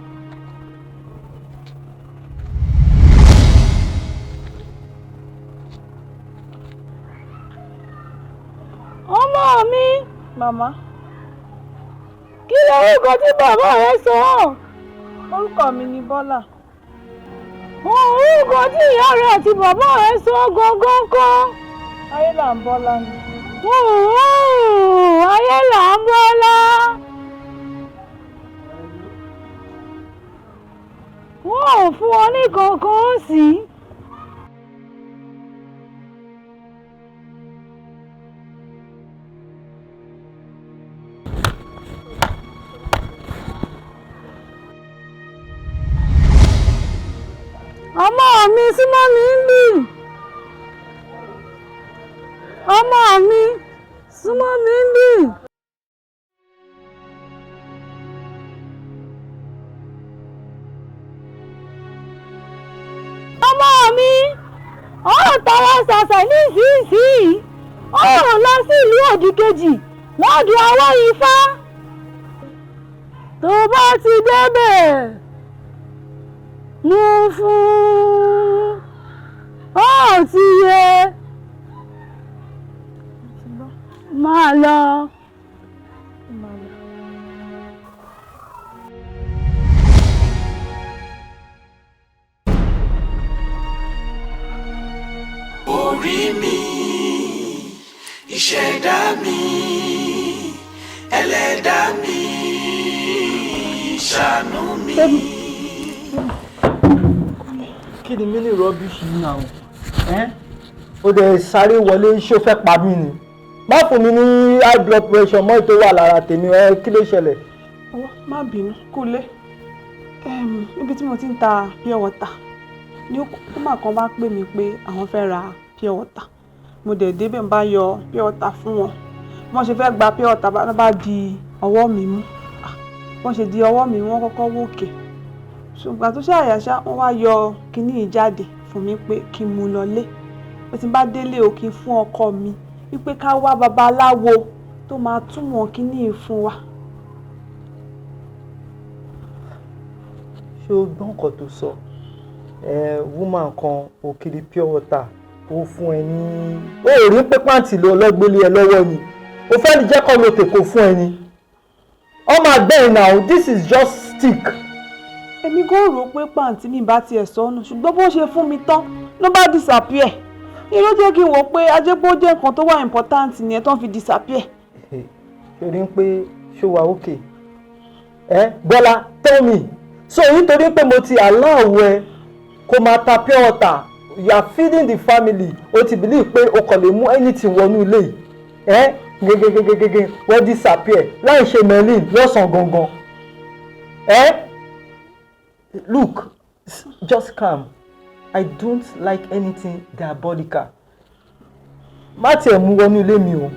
Ọmọ mi. Màmá. Kí lorúkọ tí bàbá rẹ sọ ọ́? Orúkọ mi ni Bọ́lá. Orúkọ tí ìyá rẹ àti bàbá rẹ sọ gangan kọ́? Ayé là ń Bọ́lá ni. Ayé là ń Bọ́lá. Wọ́n ò fún ọ ní kankan ó sì. Ọmọ mi, súnmọ́ mi ń bì. Ọmọ mi, súnmọ́ mi ń bì. Ọmọ mi, ọ̀rọ̀ tara ṣàṣà nísinsìnyí, ọ̀rọ̀ lọ sí ìlú òdìkejì lọ́dọ̀ àwọn Ifá. Tó bá ti débẹ̀, mú fún ọ ti yẹ máa lọ. Orí mi, ìṣẹ̀dá mi, ẹlẹ́dàá mi, ṣàánú mi. Kí ni mí ní rubbish yìí náà ẹ́? Ó dẹ̀ sáré wọlé, ṣó fẹ́ pa mí ni? Má fún mi ní high blood pressure mọ́ ètò wà lára tèmi ẹ. Kí ló ṣẹlẹ̀? Ọwọ́, má bínú kúlé. Níbi tí mo ti ń ta pure water ní, kúmà kan bá pè mí pé àwọn fẹ́ ra pure water. Mo dẹ̀ débẹ̀, ń bá yọ pure water fún wọn. Bí wọ́n ṣe fẹ́ gba pure water bá di ọwọ́ mi mú. Ah, wọ́n ṣe di ọwọ́ mi mú, wọ́n kọ́kọ́ wòkè, ṣùgbọ́n tó ṣàyàṣá, wọ́n wá yọ kinní yìí jáde fún mi pé kí n mú lọlé, pé tí n bá délé o, kí n fún ọkọ mi, wípé ká wá babaláwo tó máa túmọ̀ kinní yìí fún wa. Ṣé o gbọ́ nǹkan tó sọ ẹ? Woman kan òkìrì pure water ó fún ẹ ní, ó rí pé pàǹtí ló lọ́gbélé ẹ lọ́wọ́ ni. O fẹ́ ní jẹ́ kọ́ ló tèkó fún ẹ ni ọmọ àgbẹ̀ ẹ̀. Now this is just stick. Èmi kò rò pé pàǹtí mi bá tiẹ̀ sọnù, ṣùgbọ́n bó ṣe fún mi tán ló bá disappear. Ní ló jẹ́ kí n wò pé ajẹ́pọ̀ jẹ́ nǹkan tó wà important nìyẹn tó ń fi disappear. Ṣe rí pé ṣó wà okay ẹ, Bọ́lá? Tell me. So nítorí pé mo ti allow ẹ kó máa ta pure water, you are feeding the family, o ti believe pé o kàn lè mú anything wọnú ilé yìí ẹ gẹ́gẹ́gẹ́gẹ́gẹ́, wọ́n disappear láì ṣe merlin lọ́sàn-án gangan ẹ. Look, just calm. I don't like anything diabolical. Má tiẹ̀ mú wọnú ilé mi o,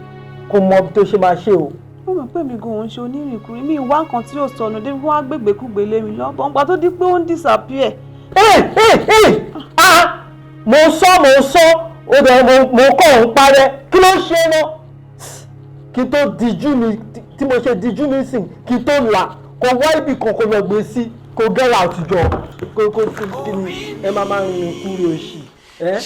kò mọ bí tó ṣe máa ṣe o. Ó mọ̀ pé mi gan òun ṣe onírìnkùnrin mi, wá nǹkan tí yóò sọnù débi wọ́n á gbégbékúgbé lé mi lọ́bọ̀n gbà tó di pé ó ń disappear. Hey, hey, hey! Ah, mo sọ, mo sọ, ó dẹ̀ mo kọ́ òun parẹ́. Kí ló ń ṣe náà? Kí n tó dijú mi, tí mo ṣe dijú mi sìn, kí n tó là kó wá ibì kan kó lọ gbé sí, kó get out jọ. Kó kí ni ẹ máa rìnrìn kúrò òṣì ẹ?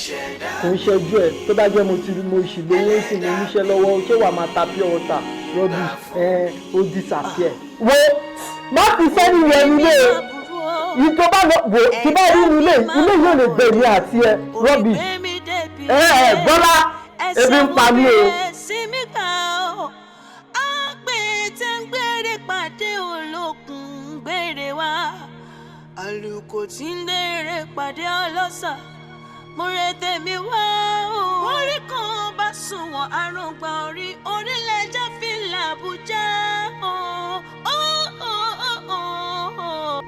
Kò ń ṣẹjú ẹ. Tó bá jẹ́ mo ti mo ṣì lówó sí, mo níṣẹ́ lọ́wọ́, ṣé wàá máa ta pure water rubbish ẹ? Ó disappear. Wo, má fi sẹ́ni yẹn nílé o. Yìí tó bá lọ wò, tí bá rí inú ilé, ilé yóò lè gbẹ̀mí àti ẹ. Rubbish ẹ. Ẹ Bọ́lá, ebi ń pa mí o. Sinmi gbà ó, àgbẹ̀ tí ń gbére pàdé olókun gbére wá, àlùkò tí ń gbére pàdé ọlọ́sà, mo rẹ tèmi wá o. Orí kan bá sunwọ̀n arúgbó orí orílẹ̀-èdè fìlà Àbújá o. Ó, ó, ó, ó, ó.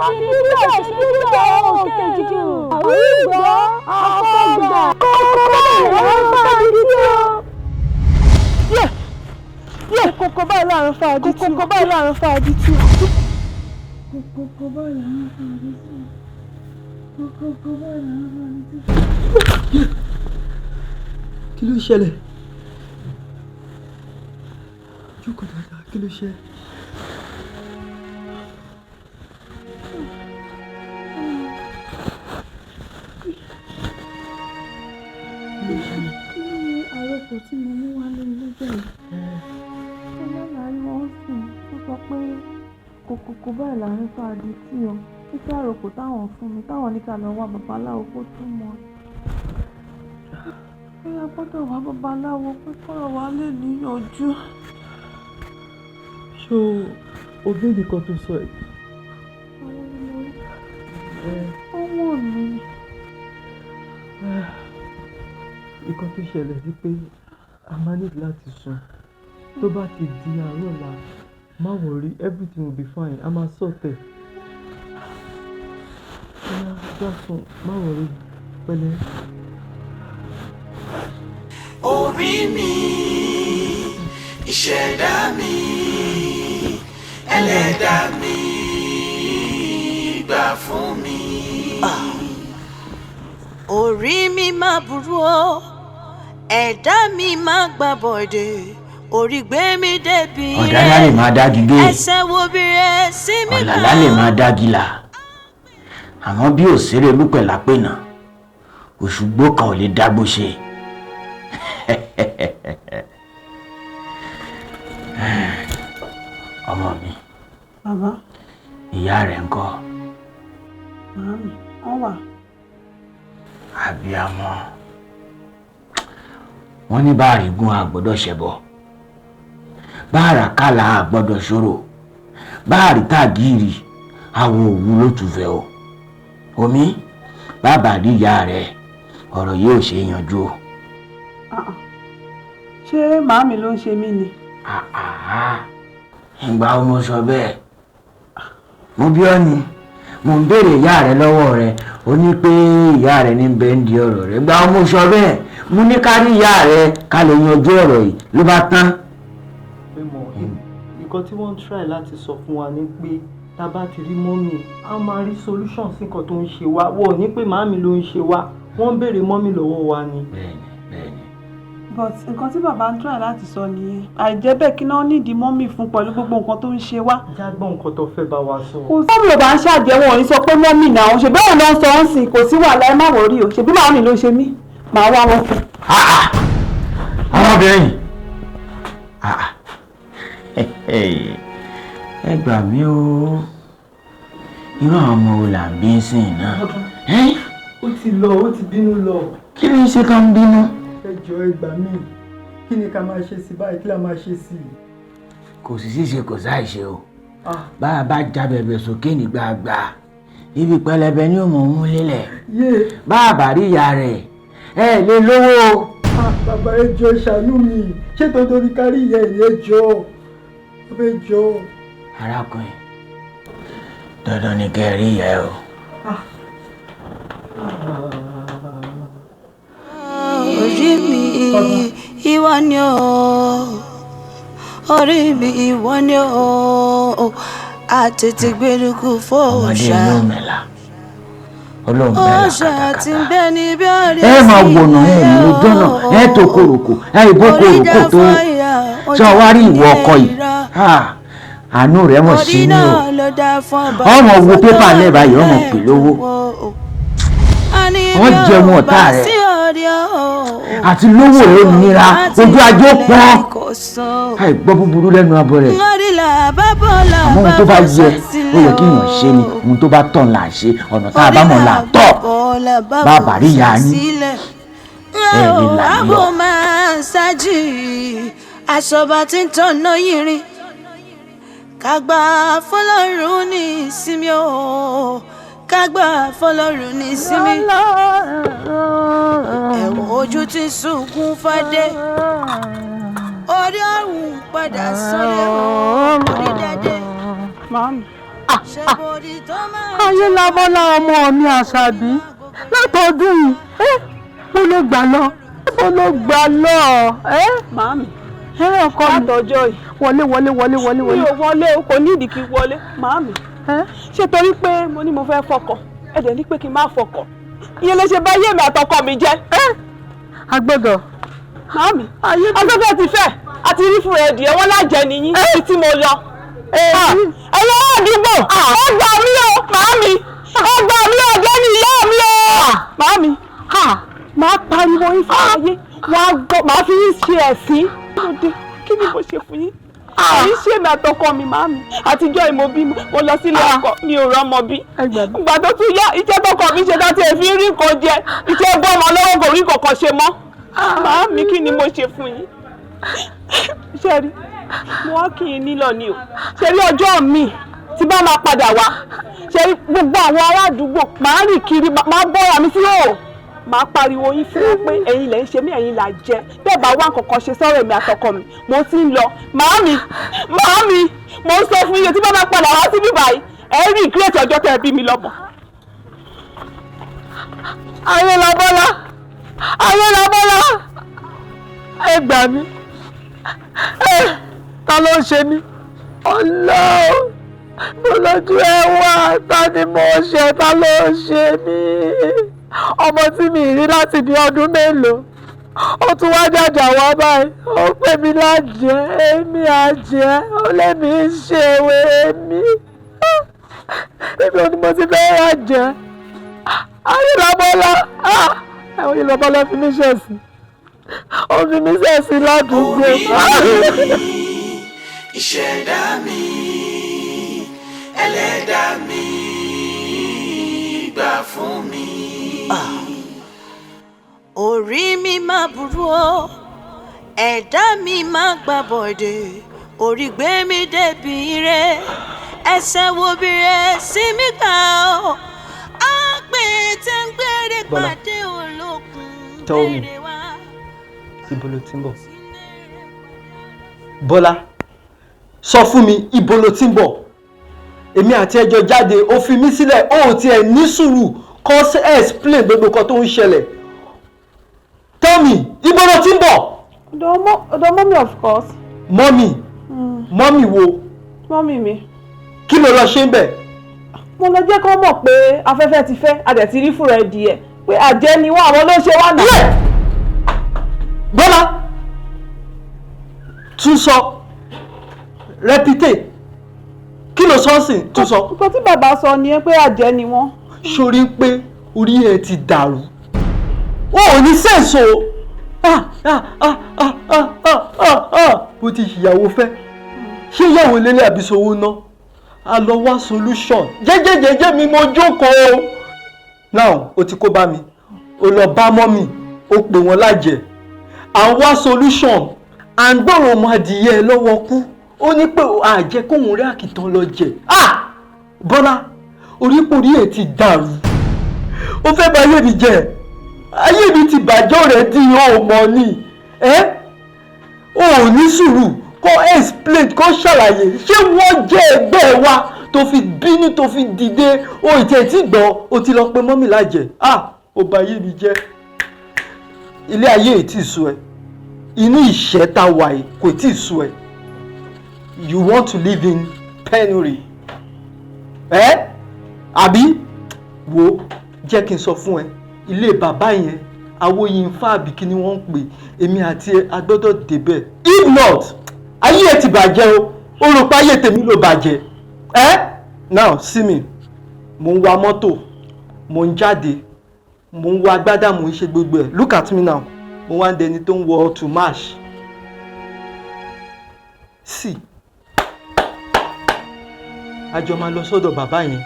Ṣe dídọ̀ ṣe dídọ̀ òkè jìjì àwùjọ àfọ̀gbà kókó báyìí là ń fa adití o. Kókó báyìí là ń fa adití o. Kókó báyìí là ń fa adití o. Kókó báyìí là ń fa adití o. Kókó báyìí là ń fa adití o. Kí ló ṣẹlẹ̀? Jókòó dáadáa, kí ló ṣe? Kí ni àròkọ tí mo mú wálé lọ́jọ́ yìí? Ọlọ́lá ni wọ́n sìn, ó sọ pé kòkòkò báyìí là ń fa adití o. Títí àròkọ táwọn fún mi, táwọn ní ká lọ wá babaláwo kó túmọ̀. Pé a gbọ́dọ̀ wá babaláwo pé kọ́rọ̀ wa lè níyànjú. Ṣé o bí nǹkan tó sọ yìí? Ó wọ̀n mí. Nǹkan tó ṣẹlẹ̀ ni pé a máa ní láti sùn. Tó bá ti di àárọ̀ ọ̀la, má worry, everything will be fine. A máa sort ẹ̀. Bóyá já sùn, má worry, pẹ̀lẹ́. Orí mi, ìṣẹ̀dá mi, ẹlẹ́dàá mi, gbà fún mi. Orí mi má burú o, ẹ̀dá mi má gbà bọ̀dẹ̀, orí gbé mi débi Ọ̀dàlá lè máa dági gé. Ẹsẹ̀ wo bí rẹ̀ sí mi gbà. Ọ̀làlá lè máa dági là, àmọ́ bí òṣèré lúpẹ̀ lápẹ̀nà, òṣùgbó kan ò lè dágbó ṣe. Ọmọ mi, Bàbá, ìyá rẹ̀ ńkọ́? màámi, wọ́n wà. Àbíamọ, wọ́n ní bá àrígún àgbọ́dọ̀ ṣẹbọ, bá àràkàlà àgbọ́dọ̀ ṣòro, bá àrítàgìrì àwọn òwú ló tùfẹ́ o. Omi bàbá rí ìyá rẹ̀, ọ̀rọ̀ yìí ò ṣe é yanjú o. Ṣé màámi ló ń ṣe mí ni? Ìgbà wo mo sọ bẹ́ẹ̀? Mo bí ọ ni, mo ń béèrè ìyá rẹ lọ́wọ́ rẹ, ó ní pé ìyá rẹ ní bẹ́ẹ̀ ń di ọ̀rọ̀ rẹ. Ìgbà wo mo sọ bẹ́ẹ̀? Mo ní ká rí ìyá rẹ ká lè yanjú ọ̀rọ̀ yìí ló bá tán. Pé mọ̀, nǹkan tí wọ́n ń try láti sọ fún wa ni pé tá a bá ti rí mọ́mì, a máa rí solution sí nǹkan tó ń ṣe wá. Wọ́n ò ní pé màámi ló ń ṣe wá, wọ́n ń béèrè mọ́mì lọ́wọ́ wa ni. Bẹ́ẹ̀ni, bẹ́ẹ̀ni. But nǹkan tí bàbá ń try láti sọ nìyẹn. Àìjẹ́ bẹ́ẹ̀ kí náà nídìí mọ́mì fún pẹ̀lú gbogbo nǹkan tó ń ṣe wá. Jágbọ́n nǹkan tó fẹ́ bá wa sọ. Kò sí mọ́mì ò bá ń ṣàjẹ́ wọn ò ní sọ pé mọ́mì náà ṣe bẹ́ẹ̀ ló ń sọ ń sìn, kò sí wàhálà, ẹ má wọrí o. Ṣèbí màámi ló ṣe mí, màá wá wọn fún. Ọmọbìnrin, ẹ gbà mí o, irú àwọn ọmọ wo là ń bí sìn náà? Ó ti lọ, ó ti bínú lọ. Kí ló ń ṣe tó ń bínú? Ẹ jọ̀ọ́ ẹ gbà mí, kí ni ká máa ṣe sí báyìí, kí la máa ṣe sí i? Kò sí ṣíṣe, kò sáìṣe o. Bá a bá já bẹ̀bẹ̀ sókè ní gbàgbà, ibi pẹlẹbẹ ni ó mọ̀ ń mú lélẹ̀. Bá a bá rí ìyá rẹ̀, ẹ lè lówó o. Bàbá ẹ jọ̀ọ́ ẹ ṣàánú mi, ṣé dandan ni ká rí ìyá ẹ̀ ní? Ẹ jọ̀ọ́, bàbá ẹ jọ̀ọ́. Arákùnrin, dandan ni kẹ́ ẹ rí ìyá ẹ o. Orí mi ìwọ ni o, orí mi ìwọ ni o, àtètè gbẹdúkú fòòṣà. Ọmọdé inú mẹ́la, olóhùn mẹ́la Òòṣà tí ń bẹ níbi orí ẹ máa wọnà ẹ ní dọ́nà ẹ tó kòròkò ẹ ìbò kòròkò tó sọ wá rí ìwọ ọkọ yìí, àánú rẹ mọ̀ sí ní o. Ọmọ wo pépà lẹ́ẹ̀bá yìí, ọmọ pè lówó, wọ́n jẹun ọ̀tá rẹ̀ àti lówó rẹ̀ ó nira, ojú ajé ó pọ́n, àìgbọ́ búburú lẹ́nu abọ́ rẹ̀. Àmọ́ ohun tó bá yẹ, ó yẹ kí èèyàn ṣe ni, ohun tó bá tọ̀ là ń ṣe, ọ̀nà tá a bá mọ̀ là ń tọ̀. Bàbá rí ìyá yín, ẹ lè là ń lọ. Aṣọba tí ń tọ̀nà yìnrìn, kàgbà fọlọ́run ní ìsinmi o, kágbà fọlọ́run ní ìsinmi. Ẹ̀wọ̀n ojú ti sunkún fàdé, orí ọ̀hún padà sọ́lẹ̀ orí dádé. Ayélabọ́lá ọmọ mi Àṣàbí látọdún yìí mo ló gbà lọ mo ló gbà lọ. Màámi. Ọkọ mi látọjọ́ yìí. Wọlé wọlé wọlé wọlé wọlé. Mi ò wọlé o, kò ní ìdí kí n wọlé. Màámi, ṣé torí pé mo ní mo fẹ́ fọkọ, ẹ dẹ̀ ní pé kí n má fọkọ, ìyẹn lè ṣe bá yé mi àtọkọ mi jẹ́. A gbọ́dọ̀. Màámi, afẹ́fẹ́ ti fẹ́ àti rí fún ẹ̀dì ẹ̀ wọ́n lájẹ nìyí ibi tí mo lọ. Ẹ̀yin ará àdúgbò, ẹ gbà mí o, màámi, ẹ gbà mí o, jẹ́ ní ìyá mi o. Màámi, màá pariwo yín fún ayé, wọ́n á gbọ́, màá fi yín ṣe ẹ̀sín. Kí ló dé? Kí ni mo ṣe fún yín? Èyí ṣe mi àtọkọ mi, màámi. Àtijọ́ ìmọ̀ bí mo lọ sílé ọkọ mi ò rọ́mọ bí. Ìgbà tó tún yá, iṣẹ́ tọkọ mi ṣe dá tí ẹ fi ń rí nǹkan jẹ, iṣẹ́ bọ́ ọmọ lọ́wọ́ kò rí nǹkan ṣe mọ́. Màámi, kí ni mo ṣe fún yín? Ṣé rí, mo wá kí n nílọ ni o. Ṣé rí ọjọ́ mi tí bá máa padà wá? Ṣé rí gbogbo àwọn ará àdúgbò màá rìn kiri, màá bọ́ra mi sí òò. Màá pariwo yín fún wọn pé ẹ̀yin lẹ̀ ń ṣe mí, ẹ̀yin là jẹ. Bẹ́ẹ̀ bá wá nǹkan kan ṣe sọ́rọ̀ èmi àtọkọ mi, mo ti ń lọ. Màámi, màámi, mo ń sọ fún yín tí bá máa padà wá síbí báyìí, ẹ rí ìgírètì ọjọ́ tẹ́ ẹ bí mi lọ́mọ. Ayélabọ́lá, Ayélabọ́lá, ẹ gbà mí, ẹ ta ló ń ṣe mí? Ọlọ́run, mo lójú ẹ wá, ta ni mo ṣe, ta ló ń ṣe mí? Ọmọ tí mi rí láti bí ọdún mélòó, ó tún wá jàjà wá báyìí, ó pè mí lájẹ́, èmi àjẹ́, ó lé mi ń ṣe ewé mi. Èmi ò ní mo ti fẹ́ rà jẹ́. Ayélabọ́lá, Ayélabọ́lá fi mí ṣẹ̀sín, ó fi mí ṣẹ̀sín ládùúgbò. Ìṣẹ̀dá mi, ẹlẹ́dàá mi, gbà fún mi. Orí mi máa burú o, ẹ̀dá mi máa gbà bọ̀dẹ̀, orí gbé mi débi ire, ẹsẹ̀ wo bí rẹ̀ sí mi gbà o, àgbè tí ń gbére pàdé olókun Tell me, gbére wá. Ibo ló ti ń bọ̀? Bọ́lá, sọ fún mi, ibo ló ti ń bọ̀? Èmi àti ẹjọ́ jáde, ó fi mí sílẹ̀, ó ò tiẹ̀ ní sùúrù kó explain gbogbo nǹkan tó ń ṣẹlẹ̀. Tell me, ibo ló ti ń bọ̀? Ọ̀dọ̀ mummy, of course. Mummy, mummy wo? Mummy mi. Kí ló lọ ṣe ń bẹ̀? Mo lọ jẹ́ kó mọ̀ pé afẹ́fẹ́ ti fẹ́, a dẹ̀ ti rí fúnra ẹ̀ díẹ̀, pé àjẹ́ ni wọ́n, àwọn ló ṣe wá náà. Bọ́lá, tún sọ, repeat, kí ló sọ sí, tún sọ. Nǹkan tí bàbá sọ ni pé àjẹ́ ni wọ́n. Sórí pé orí ẹ ti dàrú, o ò ní sense o. Ah ah ah ah ah ah ah ah, bó ti ṣìyàwó fẹ́, ṣé ìyàwó lélẹ̀ àbí sowó ná? A lọ wá solution jẹ́jẹ́jẹ́jẹ́ mi, mo jókòó. Now o ti kó bá mi, o lọ bá mummy, o pè wọ́n lájẹ̀, à ń wá solution, à ń gbọ́rọ̀ ọmọ adìyẹ lọ́wọ́ kú, ó ní pé àjẹ́ kóhun rí àkìtàn lọ jẹ. Ah, Bọ́lá, oríporí ẹ̀ ti dàrú, ó fẹ́ bà ayé mi jẹ́, ayé mi ti bàjẹ́ rẹ̀ di o mọ̀ ni ẹ́. O ò ní sùúrù kó explain, kó ṣàlàyé, ṣé wọ́n jẹ́ ẹgbẹ́ wa tó fi bínú, tó fi dìde? O ì tiẹ̀ tí gbọ́, o ti lọ pe mummy lájẹ̀. Ah, ó bà ayé mi jẹ́. Ilé ayé ì tí sú ẹ, inú ìṣẹ́ tá wà yìí kò tí ì sú ẹ. You want to live in penury, ẹ àbí? Wo, jẹ́ kí n sọ fún ẹ, ilé bàbá yẹn, Awóyínfà àbí kí ni wọ́n ń pè, èmi àti ẹ a gbọ́dọ̀ débẹ̀. If not, ayé ẹ ti bàjẹ́ o. Ó rò pé ayé tèmi ló bàjẹ́ ẹ. Now see me, mo ń wa mọ́tò, mo ń jáde, mo ń wọ agbádá, mo ń ṣe gbogbo ẹ̀. Look at me now, mo wá ń dẹni tó ń wọ to match. See, a jọ máa lọ sọ́dọ̀ bàbá yẹn.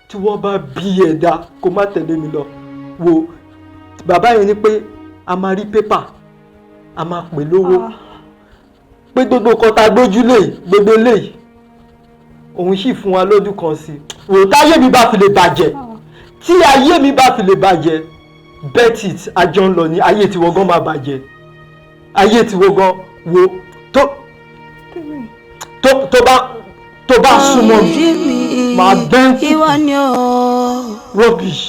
Tí wọ́n bá bí ẹ̀dá kó má tẹ̀lé mi lọ. Wo, bàbá yẹn ní pé a máa rí pépà, a máa pè lówó, pé gbogbo nǹkan tá a gbójú lé, gbogbo lé, òun sì fún wa lọ́dún kan sí i. Wò, táyé mi bá fi lè bàjẹ́, tí ayé mi bá fi lè bàjẹ́, bet it, àjọ ń lọ ní ayé tiwọ́ gan máa bàjẹ́, ayé tiwọ́ gan. Wo, tó bá súnmọ́ mi. Orí mi. Màá bẹ́ ìwọ ni o. Rubbish.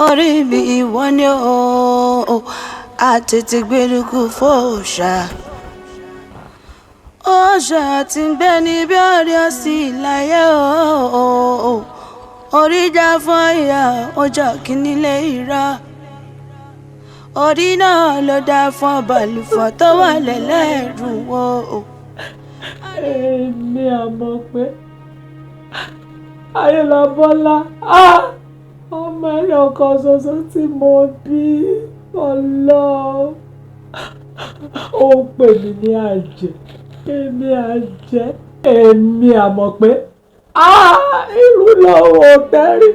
Orí mi, ìwọ ni o. Àtètè gbẹdùkú fòòṣà, òòṣà tí ń gbé níbi orí ọ̀sìn láyé o. Oríjà fún ìyá ọjà kìíní ìrà, orí náà ló dá fún balùfọ̀ tó wà lẹ́lẹ́rù o. Èmi àmọ̀ pé Ayélabọ́lá, ọmọ ẹyọ kan ṣoṣo tí mo bí, Ọlọ́run, ó pè mí ní àjẹ́. Èmi àjẹ́? Èmi àmọ̀ pé irú lọ́wọ́ tẹ́rí,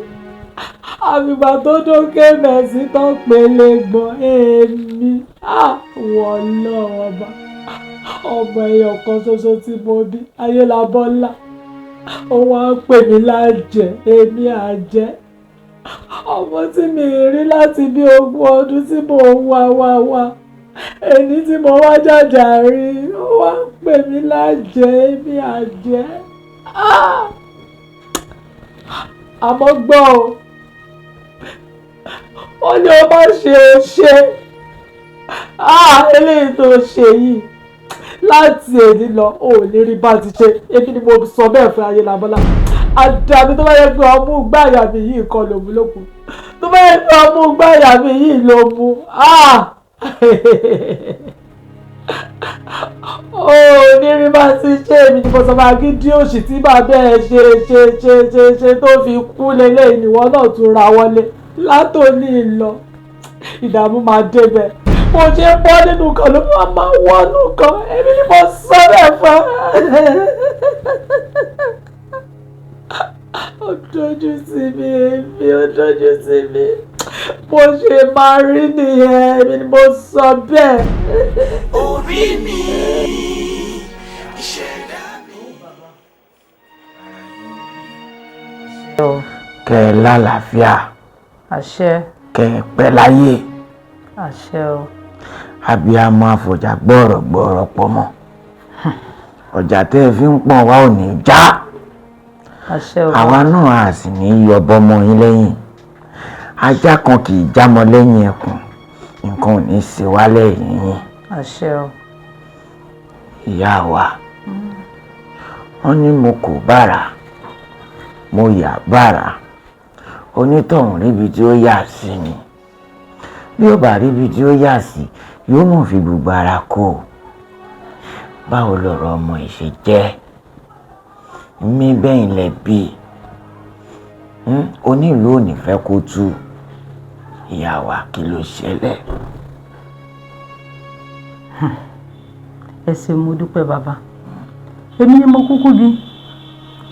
àfìgbà tó dókè mẹ́sì tán pélé gbọ́n. Èmi wọ́n lọ́wọ́ ọba, ọmọ ẹyọ kan ṣoṣo tí mo bí, Ayélabọ́lá, ó wá ń pè mí lájẹ́. Èmi àjẹ́? Ọmọ tí mi rí láti bí 20 ọdún tí mò ń wá wá wá, èyí tí mo wá jàjà rí, ó wá ń pè mí lájẹ́. Èmi àjẹ́? Àmọ́ gbọ́ o, wọ́n ní o má ṣe o ṣe eléyìí tó ṣe yìí. Láti èdè lọ, ò ní rí bá ti ṣe. Èmi ni mo sọ bẹ́ẹ̀ fún Ayélabọ́lá. Àdàbí tó bá yẹ pé ọmú gbàyà mi yìí kọ́ ló mú lókun. Tó bá yẹ pé ọmú gbàyà mi yìí ló mú, ó ní rí bá ti ṣe. Èmi ni mo sọ máa gidi òṣì tí bàbá ẹ ṣe ṣe ṣe ṣe ṣe tó fi kú lélẹ́yìn, ìwọ náà tún ra wọlé. Látòní lọ, ìdààmú máa débẹ̀. Mo ṣe ń bọ́ nínú kan ló máa máa wọnú kan. Èmi ni mo sọ bẹ́ẹ̀ fún ẹ. Ó dojú sí mi, èmi ó dojú sí mi. Bó ṣe máa rí nìyẹn, èmi ni mo sọ bẹ́ẹ̀. Orí mi, ìṣẹ̀dá mi. Kẹ́ ẹ lálàáfíà. Àṣẹ. Kẹ́ ẹ pẹ́ láyé. Àṣẹ o. Abiyamọ àfọ̀jà gbọ́rọ̀ gbọ́rọ̀ pọ̀ mọ́ ọjà tẹ́ ẹ fi ń pọ̀n wá ò ní já. Àṣẹ o. Àwa náà a sì ní í yọ bọ́mọ yín lẹ́yìn. Ajá kan kì í jámọ́ lẹ́yìn ẹkùn, nǹkan ò ní í ṣe wá lẹ́yìn yín. Àṣẹ o. Ìyá wa, wọ́n ní mo kò bára mo yà bára, onítọ̀hún ríbi tí ó yà sí ni. Bí ó bá ríbi tí ó yà sí, yóò mọ̀ fi gbogbo ara kó o. Báwo lọ̀rọ̀ ọmọ yìí ṣe jẹ́? Mí bẹ́yìn lẹ bí onílù ò ní fẹ́ kó tú. Ìyá wa, kí ló ṣẹlẹ̀? Ẹ ṣeun, mo dúpẹ́ bàbá. Èmi ni mo kúkú bí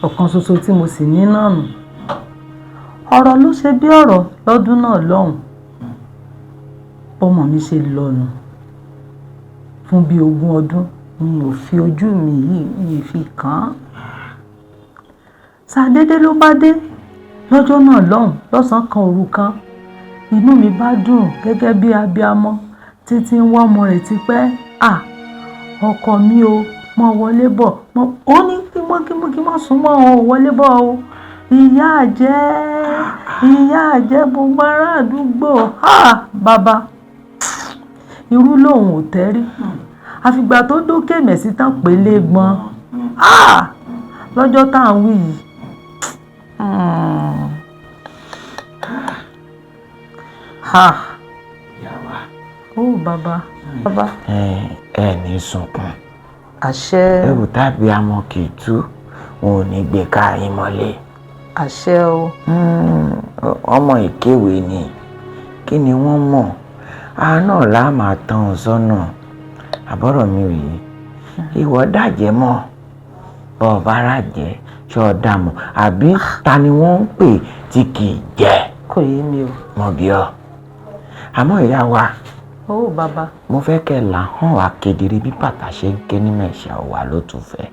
ọ̀kan ṣoṣo tí mo sì ní náà nù. Ọ̀rọ̀ ló ṣe bí ọ̀rọ̀ lọ́dún náà lọ́hùn. Bọ́mọ mi ṣe lọ́nu fún bíi 20 ọdún, mi ò fi ojú mi yìí mi fi kàn án. Ṣàdédé ló bá dé lọ́jọ́ náà lọ́hùn, lọ́sàn-án kan òru kan. Inú mi bá dùn gẹ́gẹ́ bí abiamọ títí ń wá ọmọ rẹ̀ tipẹ́. À, ọkọ mi o, mọ wọlé bọ̀. Ó ní kí mọ́ kí mọ́ kí mọ́ sún mọ́ ọ wọlé bọ̀ o. Ìyá àjẹ́, ìyá àjẹ́, gbogbo ará àdúgbò. Bàbá, irú lòun ò tẹ́rí. Àfìgbà tó dókè mẹ̀sí tán pélé gbọ́n lọ́jọ́ tá à ń wí yìí. Ó bàbá. Ẹ ní sunkún. Àṣẹ. Ẹrù tàbí amọ kì í tú, wọn ò ní gbé ká yín mọ́lẹ̀. Àṣẹ o. Ọmọ ìkéwé ni, kí ni wọ́n mọ̀? A náà lá máa tán ọ sọ́nà. Àbọ̀rọ̀ mi ò yé. Ìwọ dàjẹ́ mọ́, bọ́ ọ bá ràjẹ́ ṣé ọ dà mọ́? Àbí ta ni wọ́n ń pè tí kì í jẹ́? Kò yé mi o. Mọ̀ bí ọ. Àmọ́ ìyá wa, Ó bàbá. mo fẹ́ kẹ́ là hàn wá kedere bí bàtà ṣe ń ké nínú ẹ̀ṣẹ̀ ọ̀wà ló tún fẹ́.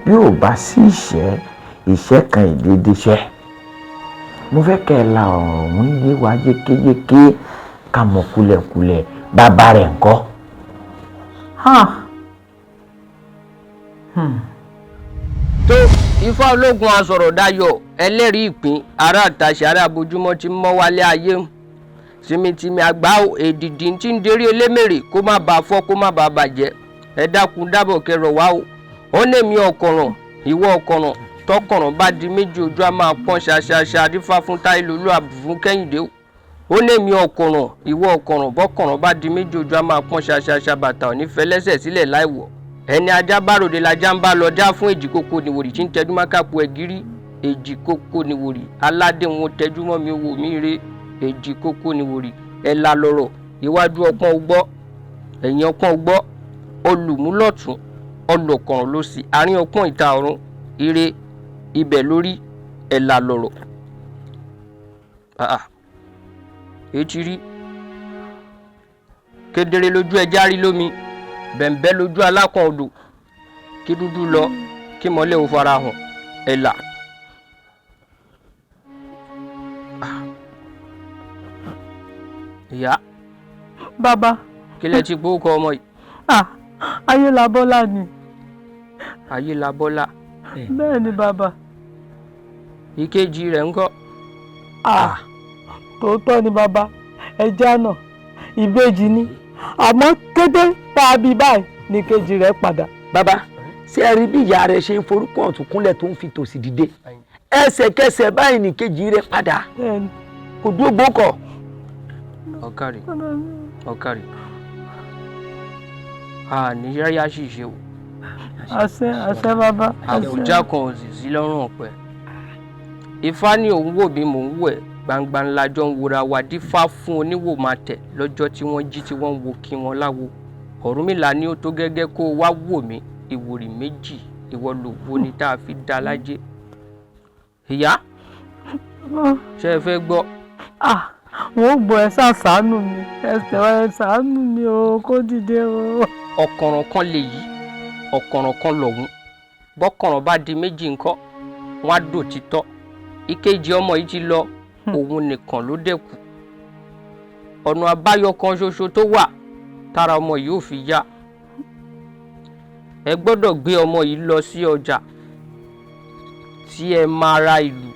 Bí ò bá sí ìṣẹ́, ìṣẹ́ kan ìdédéṣẹ́. Mo fẹ́ kẹ́ la ọ̀rọ̀ ọ̀hún yé wa yékéyéké, ká mọ̀ kúlẹ̀kúlẹ̀ bàbá rẹ̀ ńkọ́. Tó Ifá ológun asọ̀rọ̀ dayọ̀. Ẹlẹ́rìí ìpín, ará àtàṣe, ará abojúmọ́ ti mọ́ wálé ayé ń tìmítìmí àgbà o. Èdìdì tí ń derí elémèrè, kó má bàa fọ́, kó má bàa bàjẹ́. Ẹ dákun dábọ̀ kẹrọ̀ wá o. Ó ní èmi ọ̀kọ̀ràn, ìwọ ọ̀kọ̀ràn, tọkọ̀ràn bá di méjì, ojú á máa pọ́n ṣaṣaṣa. Adífá fún Táìlólú, àbùfún Kẹ́hìndé o. Ó ní èmi ọ̀kọ̀ràn, ìwọ ọ̀kọ̀ràn, bọ́kọ̀ràn bá di méjì, ojú á máa pọ́n ṣaṣaṣa. Bàtà ò ní fẹlẹ́sẹ̀ sílẹ̀ láìwọ̀. Ẹni ajá bá ròde lajá ń bá lọ. Dá fún èjì kókó níwòrì tí ń tẹjú má kápò ẹ̀gírí. Èjì kókó níwòrì aládé wọn tẹjú mọ́ mi wò mí re. Èjì kókó níwòrì ẹ̀là lọ̀rọ̀. Iwájú ọpọ́n ugbọ́, ẹ̀yìn ọpọ́n ugbọ́, olùmúlọ̀tún ọlọ́kọ̀ràn ló sì àárín ọpọ́n ìta ọ̀run ire ibẹ̀ lórí. Ẹ̀là lọ̀rọ̀. Èyí ti rí kedere lójú ẹja rí lómi, bẹ̀m̀bẹ́ lójú alákàn odò. Kí dúdú lọ, kí mọ́lẹ̀ ò fara hàn. Ẹ̀là. Ìyá. Bàbá. Kí lẹ ti gbórúkọ ọmọ yìí? Ayélabọ́lá ni. Ayélabọ́lá. Bẹ́ẹ̀ ni bàbá. Ìkejì rẹ̀ ńkọ́? Tòótọ́ ni bàbá, ẹja náà ìbejì ni, àmọ́ kété tá a bí báyìí ni kejì rẹ̀ padà. Bàbá, ṣé ẹ rí bí ìyá rẹ̀ ṣe ń forúkọ ọ̀tún kúnlẹ̀ tó ń fi tòsì dìde? Ẹsẹ̀kẹsẹ̀ báyìí ni kejì rẹ̀ padà, kò dúró gbókọ̀. Ọ̀kàrì ọ̀kàrì, àní yáyá sì ṣe o. Àṣẹ, àṣẹ bàbá. Àbújá kan ò sì sí lọ́rùn ọ̀pẹ. Ifá ní òun wò mí, mò ń wò ẹ́, gbangba ńlá jọ ń wora wa. Dífá fún oníwò máa tẹ̀ lọ́jọ́ tí wọ́n jí tí wọ́n ń wo kí wọ́n láwo. Ọ̀rúnmìlà ní ó tó gẹ́gẹ́ kó o wá wò mí. Ìwòrì méjì ìwọ ló wo ni tá a fi dá lájẹ́. Ìyá, ṣé ẹ fẹ́ gbọ́? Wọ́n gbọ́. Ẹ ṣàṣàánú mi, ẹ ṣàánú mi o, kó dìde o. Ọ̀kànràn kan lè yí, ọ̀kànràn kan lọ̀hún. Bọ́kànràn bá di méjì ńkọ́? Wọ́n á dò títọ́. Ìkejì ọmọ yìí ti lọ, òun nìkan ló dẹ̀kù. Ọ̀nà àbáyọ kan ṣoṣo tó wà tára ọmọ yìí ò fi yá, ẹ gbọ́dọ̀ gbé ọmọ yìí lọ sí ọjà tí ẹ máa ra ìlú,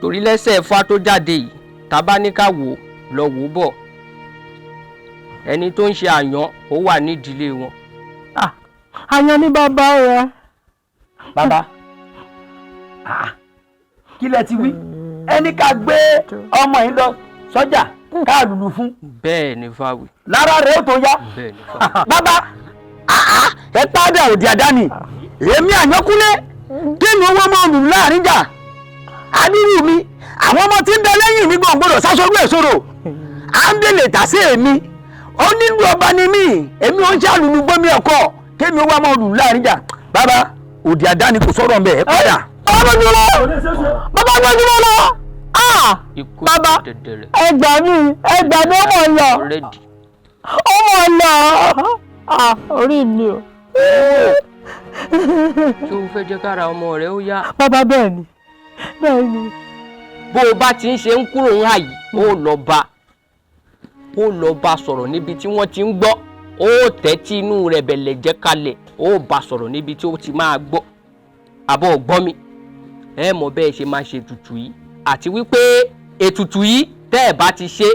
torí lẹ́sẹ̀ Ifá tó jáde yìí, tá bá ní ká wò lọ wò bọ̀, ẹni tó ń ṣe àyàn ó wà nídìílé wọn. Àyàn ní bàbá rẹ. Bàbá, kí lẹ ti wí? Ẹni ká gbé ọmọ yìí lọ sọ́jà ká lùlù fún. Bẹ́ẹ̀ ni fáwì. Lára rẹ̀ ó tó yá. Bẹ́ẹ̀ ni fáwì. Bàbá, ẹ padà òdì àdáni. Èmi Àyànkúnlé kí ni owó máa lù láàrin jà adúrú mi, àwọn ọmọ tí ń bẹ lẹ́yìn mi gbọ̀ngbọ̀dọ̀ sásọrú èsòrò à ń délé tàsé. Èmi ó nílùú ọba ni mí, èmi ò ń ṣàlùlù gbómi ẹ̀kọ́ kémi owó máa lù láàrin jà. Bàbá, òdì àdáni, kò sọ̀rọ̀ mbẹ́, ẹ padà. Bàbá gbójúmọ́ lọ, bàbá gbójúmọ́ lọ. Bàbá, ẹ gbà mí, ẹ gbà mí, ọmọ lọ, ọmọ lọ, orí mi o. Ṣé o fẹ́ jẹ́ kára ọmọ rẹ ó yá? Bàbá, bẹ́ẹ̀ ni, bẹ́ẹ̀ ni. Bó o bá ti ń ṣe ń kúrò ń hà yìí, ó lọ bá sọ̀rọ̀ níbi tí wọ́n ti ń gbọ́. Ó tẹ́tí inú rẹ̀ bẹ̀lẹ̀ jẹ́ kalẹ̀, ó bá sọ̀rọ̀ níbi tí ó ti máa gbọ́. Àbọ̀ gbọ́ mi, ẹ mọ̀ bẹ́ẹ̀ ṣe máa ṣe ètùtù yìí, àti wípé ètùtù yìí, tẹ́ ẹ bá ti ṣe,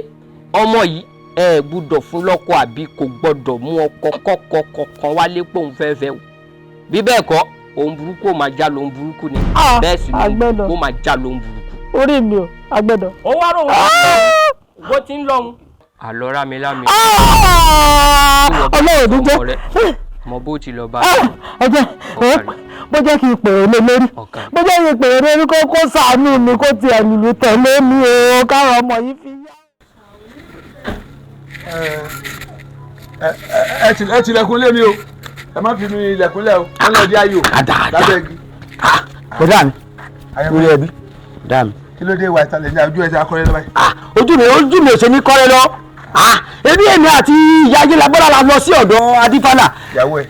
ọmọ yìí, ẹ gbúdọ̀ fún lọ́kọ, àbí kò gbọ́dọ̀ mú ọkọ kọ́kọ́ kọ̀ọ̀kan wálé pé òun fẹ́ fẹ́ o. Bí bẹ́ẹ̀ kọ́, òun burúkú ó máa já lóhun burúkú ni, bẹ́ẹ̀ sì ni ó máa já lóhun burúkú. Orí mi o, agbẹ́dọ̀. Ó wá rò wọ́n bó ti ń lọ́hun. Àlọ́ rámilámi. Ọlọ́run ní jẹ́. Mọ bó ti lọ bá. Ẹ jẹ́ bó jẹ́ kí n pè é lé lórí, bó jẹ́ kí n pè é lórí, kó ṣàánú mi, kó tiẹ̀ lùlù tẹ̀lé mi o, káwọn ọmọ yìí fi yá. Ẹ tilẹ̀kùn lé mi o, ẹ má fi mi ilẹ̀kùn lẹ̀ o, wọ́n lọ di ayò lábẹ́ igi. Bọ́dà mi, lórí ẹbí bọ́dà mi. Kí ló dé ìwà ìtàlẹ̀ ní ojú ẹ̀ tí a kọ́rẹ́ lọ́wọ́ yìí? Ojú mi, ojú mi ò ṣe ní kọ́rẹ́ lọ. Ebi èmi àti ìyá Ayélabọ́lá la lọ sí ọ̀dọ̀ Adífálà. Ìyàwó ẹ?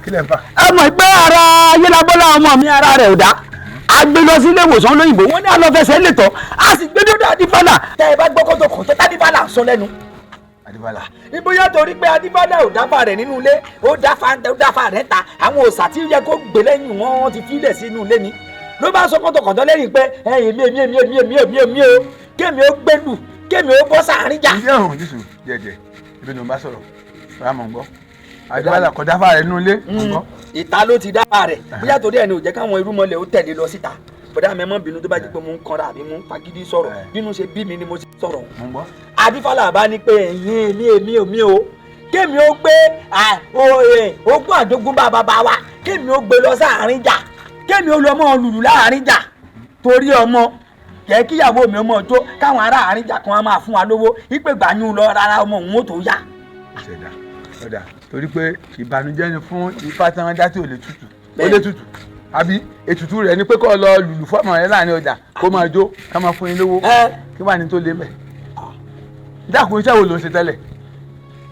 Kí lẹ̀ ń fà? Ẹ mọ̀ pé ara Ayélabọ́lá ọmọ mi, ara rẹ̀ ò dá. A gbé lọ sí ilé ìwòsàn lóyìnbó, wọ́n ní àlọ́ lè tọ́, a sì gbé dọ́dọ̀ Adífálà. Tẹ́ ẹ bá gbọ́ kọ́tọ̀kọ́tọ̀ tádífálà ń sọ lẹ́nu. Adífálà. Ìbóyá torí pé Adífálà ò dáfà rẹ̀ nínú ilé, ó dáfà rẹ̀ ta, àwọn òòṣà tí ó yẹ kó gbé lẹ́yìn wọn ti fílẹ̀ sínú ilé ni. Ló bá sọ kọ́tọ̀kọ̀tọ̀ lẹ́yìn pé ẹ̀yìn mi èmi èmi èmi èmi èmi èmi o kémi ó gbẹ́lù kémi ó bọ́ sáàrin jà. Ìdí ọ̀hún Jésù jẹ̀jẹ̀ ibi ni mo bá sọ̀rọ̀ rà mọ̀ ń gbọ́. Àdìbàlà kọ̀ dáfà rẹ̀ nínú ilé. Ìta ló ti dáfà rẹ̀ bóyá torí ẹ̀ ni ò jẹ́ káwọn irúmọlẹ̀ ó tẹ̀lé lọ síta. Bọ̀dá mi mọ́ bínú tó bá jẹ́ pé mo ń kanra àbí mo ń fagídí sọ̀rọ̀ bínú ṣe bí mi ni mo ṣe sọ̀rọ̀. Adífálà bá ní pé ẹ̀yin èmi èmi èmi o kémi ó gbé ogún àjogúnbá bàbá wa kémi ó gbé lọ sáàrin jà kémi ó lọ mọ́ lùlù láàrin jà torí ọmọ kẹ́ kíyàwó mi ọmọ tó káwọn ará àárín jà kan máa fún wa lówó ìpè gbàyún lọ rárá ọmọ òun ó tó yá. Ìṣẹ̀dá ọ̀dà torí pé ìbànújẹ́ ni fún ifá tí wọ́n dá tí ò lè tutù ó lè tutù àbí ètùtù rẹ̀ ni pé kó lọ lùlù fọ́ọ̀mù rẹ láàrin ọjà kó máa jó ká máa fún yín lówó kí wàá ní tó lé mẹ́. Dákun iṣẹ́ wo ló ń ṣe tẹ́lẹ̀?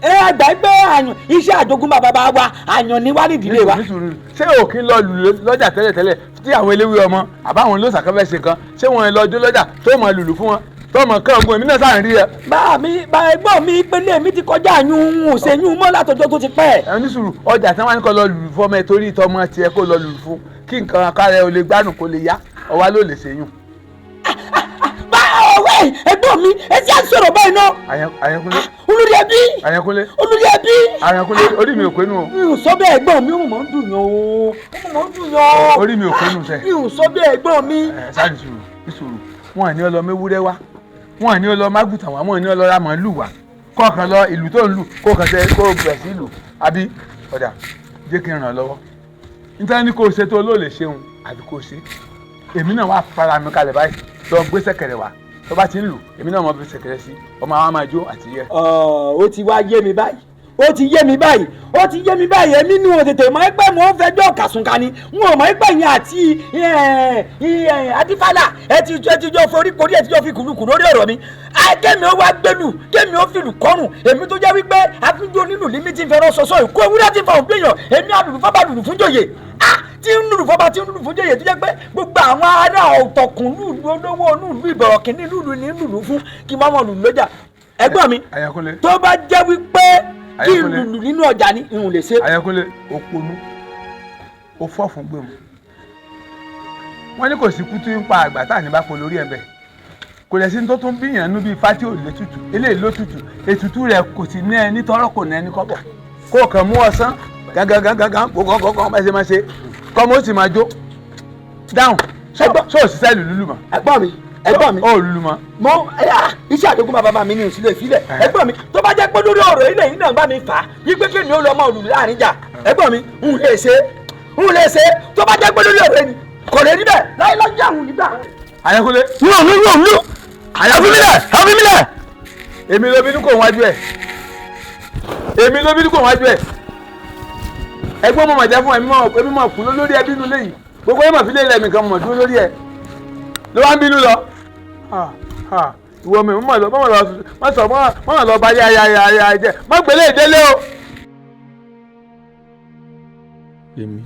Ẹ àgbà pé àyàn iṣẹ́ àjogúnbá bàbá wa àyàn ni wá nídìílé wa. Ṣé o kì í lọ lùlù lọ́jà tẹ́lẹ̀ tẹ́lẹ̀ tí àwọn eléwé ọmọ àbáwọn olóòsàkẹ́fẹ́ ṣe kan ṣé wọn lọ jó lọ́jà tó máa lùlù fún wọn tó mọ̀ kán ogun èmi náà sáà ń rí ẹ. Bá mi bá ẹ̀gbọ́n mi ìpele mi ti kọjá àyùn ń ṣe yún mọ́ látọjọ́ tó ti pẹ́. Ẹ ní sùúrù ọjà tí wọ́n ní kó lọ lùlù fún ọmọ ẹ torí ìtọ́ ọmọ tiẹ̀ kó lọ lùlù fún kí nǹkan akárẹ ò lè gbádùn kó lè yá ọwá ló lè ṣe yún. Bá ọ̀rẹ́ ẹ̀gbọ́n mi ẹ ti à ń sọ̀rọ̀ báyìí náà. Àyànkúnlé. Olórí ẹbí. Àyànkúnlé. Olórí ẹbí. Àyànkúnlé orí mi ò pé nù o. Mi ò sọ bẹ́ẹ̀ ẹ̀gbọ́n mi ò mọ̀ ń dùn yàn o. Ó mọ̀ ń dùn yàn o. Orí mi ò pé nù sẹ́. Mi ò sọ bẹ́ẹ̀ ẹ̀gbọ́n mi. Ẹ sáà ní sùúrù ní sùúrù wọn ní ọlọ mewúrẹ́ wá wọn ní ọlọ mágùtàn wá wọn ní ọlọ ra màálù wá kọkàn lọ ìlú tó ń lù kó kàn tẹ kó bẹ̀ sí ìlú àbí ọ̀dà jẹ́ kí n ràn ọ́ lọ́wọ́ nítorí ní kó o ṣe tó olóòlè ṣeun àbí kó o ṣe èmi náà wà fara mi kalẹ̀ báyìí lọ gbé ṣẹ̀kẹ̀rẹ̀ wá tó bá ti ń lù èmi náà mọ fi ṣẹ̀kẹ̀rẹ̀ sí ọmọ àwọn máa jó àti yẹ. Ó ti wá yé mi báyìí ó ti yé mi báyìí ó ti yé mi báyìí èmi ni o tètè mọ̀ pé mò ń fẹjọ́ kàsùnkà ni n ò mọ̀ pé yẹn àti Adífálà ẹ ti jọ forí korí ẹ ti jọ fi kùlùkù lórí ọ̀rọ̀ mi kémi ó wá gbẹ́lù kémi ó fìlù kọ́rùn èmi tó jẹ́ wípé àfijọ́ onílù ní mi ti fẹ́ràn sọ́sọ́ ìkó ewúrẹ́ ti fọ̀hún gbìyàn èmi àlùlù fọ́bà lùlù fún jòyè tí ń lùlù fọ́bà tí ń lùlù fún jòyè tó jẹ́ pé gbogbo àwọn ará ọ̀tọ̀kùn lùlù olówó lùlù ìbọ̀rọ̀kìnní lùlù ní lùlù fún kí má wọn lùlù lọ́jà ẹ̀gbọ́n mi tó bá jẹ́ wípé kí lùlù nínú ọjà ni ìhùn lè ṣe. Àyànkúnlé òpònú ó fọ́ fún gbẹ̀mú wọ́n ní kò sí kú tí ń pa àgbà tá à ní bá po lórí ẹ̀ bẹ́ẹ̀ kò lẹ̀ sí ní tó tún bíyàn nú bíi fati ò lè tutù eléyìí ló tutù ètùtù rẹ̀ kò sì ní ẹni tọrọ kò ní ẹni kọ́bọ̀ kó kàn mú ọsán gángan gángan gángan bá ṣe máa ṣe kọ́ mo sì máa jó dáhùn ṣó òṣìṣẹ́ ìlú lùlù mọ́. Ẹ̀gbọ́n mi ẹ̀gbọ́n mi ó lùlù mọ́. Mo iṣẹ́ àjogún bàbá mi ní ìsílẹ̀ ìfilẹ̀ ẹ̀gbọ́n mi tó bá jẹ́ pé lórí ọ̀rọ̀ ilé yìí náà bá mi fà á wípé kí ni ó lọ mọ òlùlù láàrin jà ẹ̀gbọ́n mi ń lè ṣe ń lè ṣe tó bá jẹ́ pé lórí ọ̀rọ̀ yìí kò lè rí bẹ́ẹ̀ láyé àwọn nígbà. Àyànkúnlé. Mi ò ní mi ò ní. Àyànkúnlé lẹ̀ èmi ló bínú kò wájú ẹ̀ èmi ló bínú kò wájú ẹ̀ ẹ̀gbọ́n mo mà jẹ́ fún ẹ̀mí mọ̀ kú lórí ẹbí inú léyìí gbogbo ẹ̀ mà fi lé ilẹ̀ mi kan mọ̀ dúró lórí ẹ̀ ló wá ń bínú lọ. Ìwọ mi mọ̀ lọ mọ̀ lọ mọ̀ sọ mọ̀ lọ bá yá yá yá yá jẹ mọ̀ gbélé ìdélé o. Èmi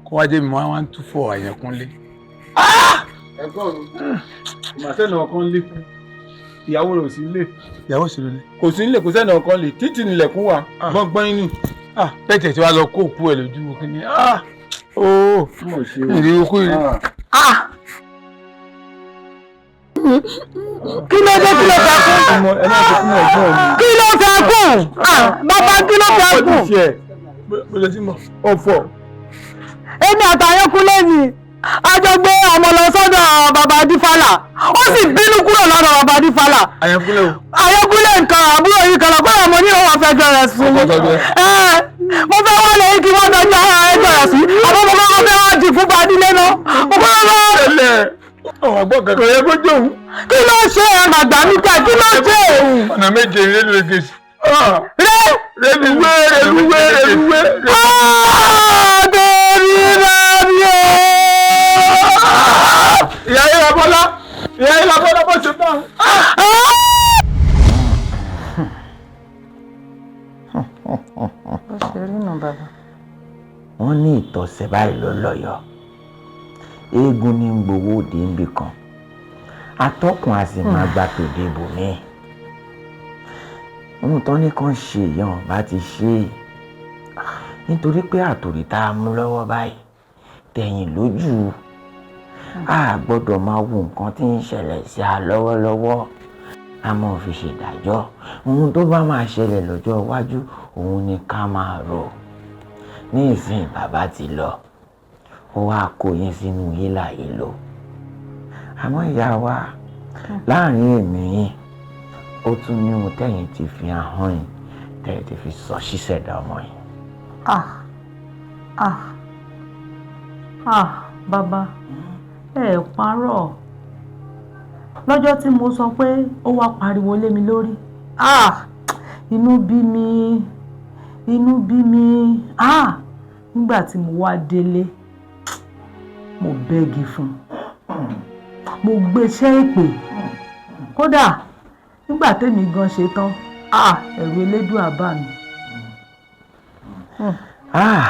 kó wá jẹ́ mi wá ń tú fọ Àyànkúnlé. Ẹ̀gbọ́n mi màsẹ́nà ọkàn lé ìyàwó rẹ̀ ò sí lé. Ìyàwó sì lólè. Kò sí nílé kò sẹ́nà ọkàn lè títì nílẹ̀kùn wa gbọ́ngbọ́n inú. Bẹ́ẹ̀ tẹ̀ tí wàá lọ kó òkú ẹ̀ lójú kìíní. Ooo ìrì okú ìrì. Kí ló dé kí ló fẹ́ kún? Kí ló fẹ́ kún? Bàbá kí ló fẹ́ kún? Ọ̀fọ̀. Èmi àtàyẹ̀kúnlé ni a jọ gbé ọmọ lọ sọ́dọ̀ bàbá Adífálà ó sì bínú kúrò lọ́dọ̀ bàbá Adífálà. Àyànkúnlé o. Àyànkúnlé nǹkan àbúrò yìí kan lọ kọ́ ọmọ ní òun àfẹjọ́ rẹ̀ sùn mi. Mo fẹ́ wọ́n lè kí wọ́n dọ́jú ara ẹjọ́ rẹ̀ sí àmọ́ mo kọ́kọ́ fẹ́ wọ́n di fún Badílé náà. Mo kọ́kọ́ fẹ́. Kò yẹ kó jóun. Kí ló ṣe ẹ màgbà mi kẹ kí ló ṣe? Ọ̀nà méje rélùwé gèsì. Ré. Rélùwé rélùwé rélùwé. Àdórí rẹ̀ mi o. Ìyá yìí Bọ́lá ìyá yìí Bọ́lá bó ṣe tán. Bó ṣe rí nù bàbá. Wọ́n ní ìtọ̀sẹ̀ báyìí ló lọ́yọ̀ọ́ eégún ní gbowó òde níbì kan atọ́kùn a sì máa gba tòde ibòmíì ohun tán ní kàn ṣe yàn bá ti ṣe é nítorí pé àtòrí tá a mú lọ́wọ́ báyìí tẹ̀yìn lójú A gbọ́dọ̀ máa wo nǹkan tí ń ṣẹlẹ̀ sí a lọ́wọ́lọ́wọ́, a máa fi ṣèdájọ́. Ohun tó bá máa ṣẹlẹ̀ lọ́jọ́ iwájú, òun ni ká máa rò. Ní ìsìn bàbá ti lọ, ó wá kó yín sínú hílà ìlò. Àmọ́ ìyá wa, láàrin èmi yín, ó tún ní ohun tẹ́yìn ti fi ahọ́n yín tẹ́yìn ti fi sọ ṣíṣẹ̀dá ọmọ yín. Ah, ah, ah, bàbá, ẹ parọ́. Lọ́jọ́ tí mo sọ pé ó wá pariwo lé mi lórí, ah, inú bí mi, inú bí mi. Ah, nígbà tí mo wá délé, mo bẹ́gi fún un, mo gbéṣẹ́ èpè. Kódà nígbà tèmi gan ṣe tán, ah, ẹ̀rù Elédùà bà mí. Ah,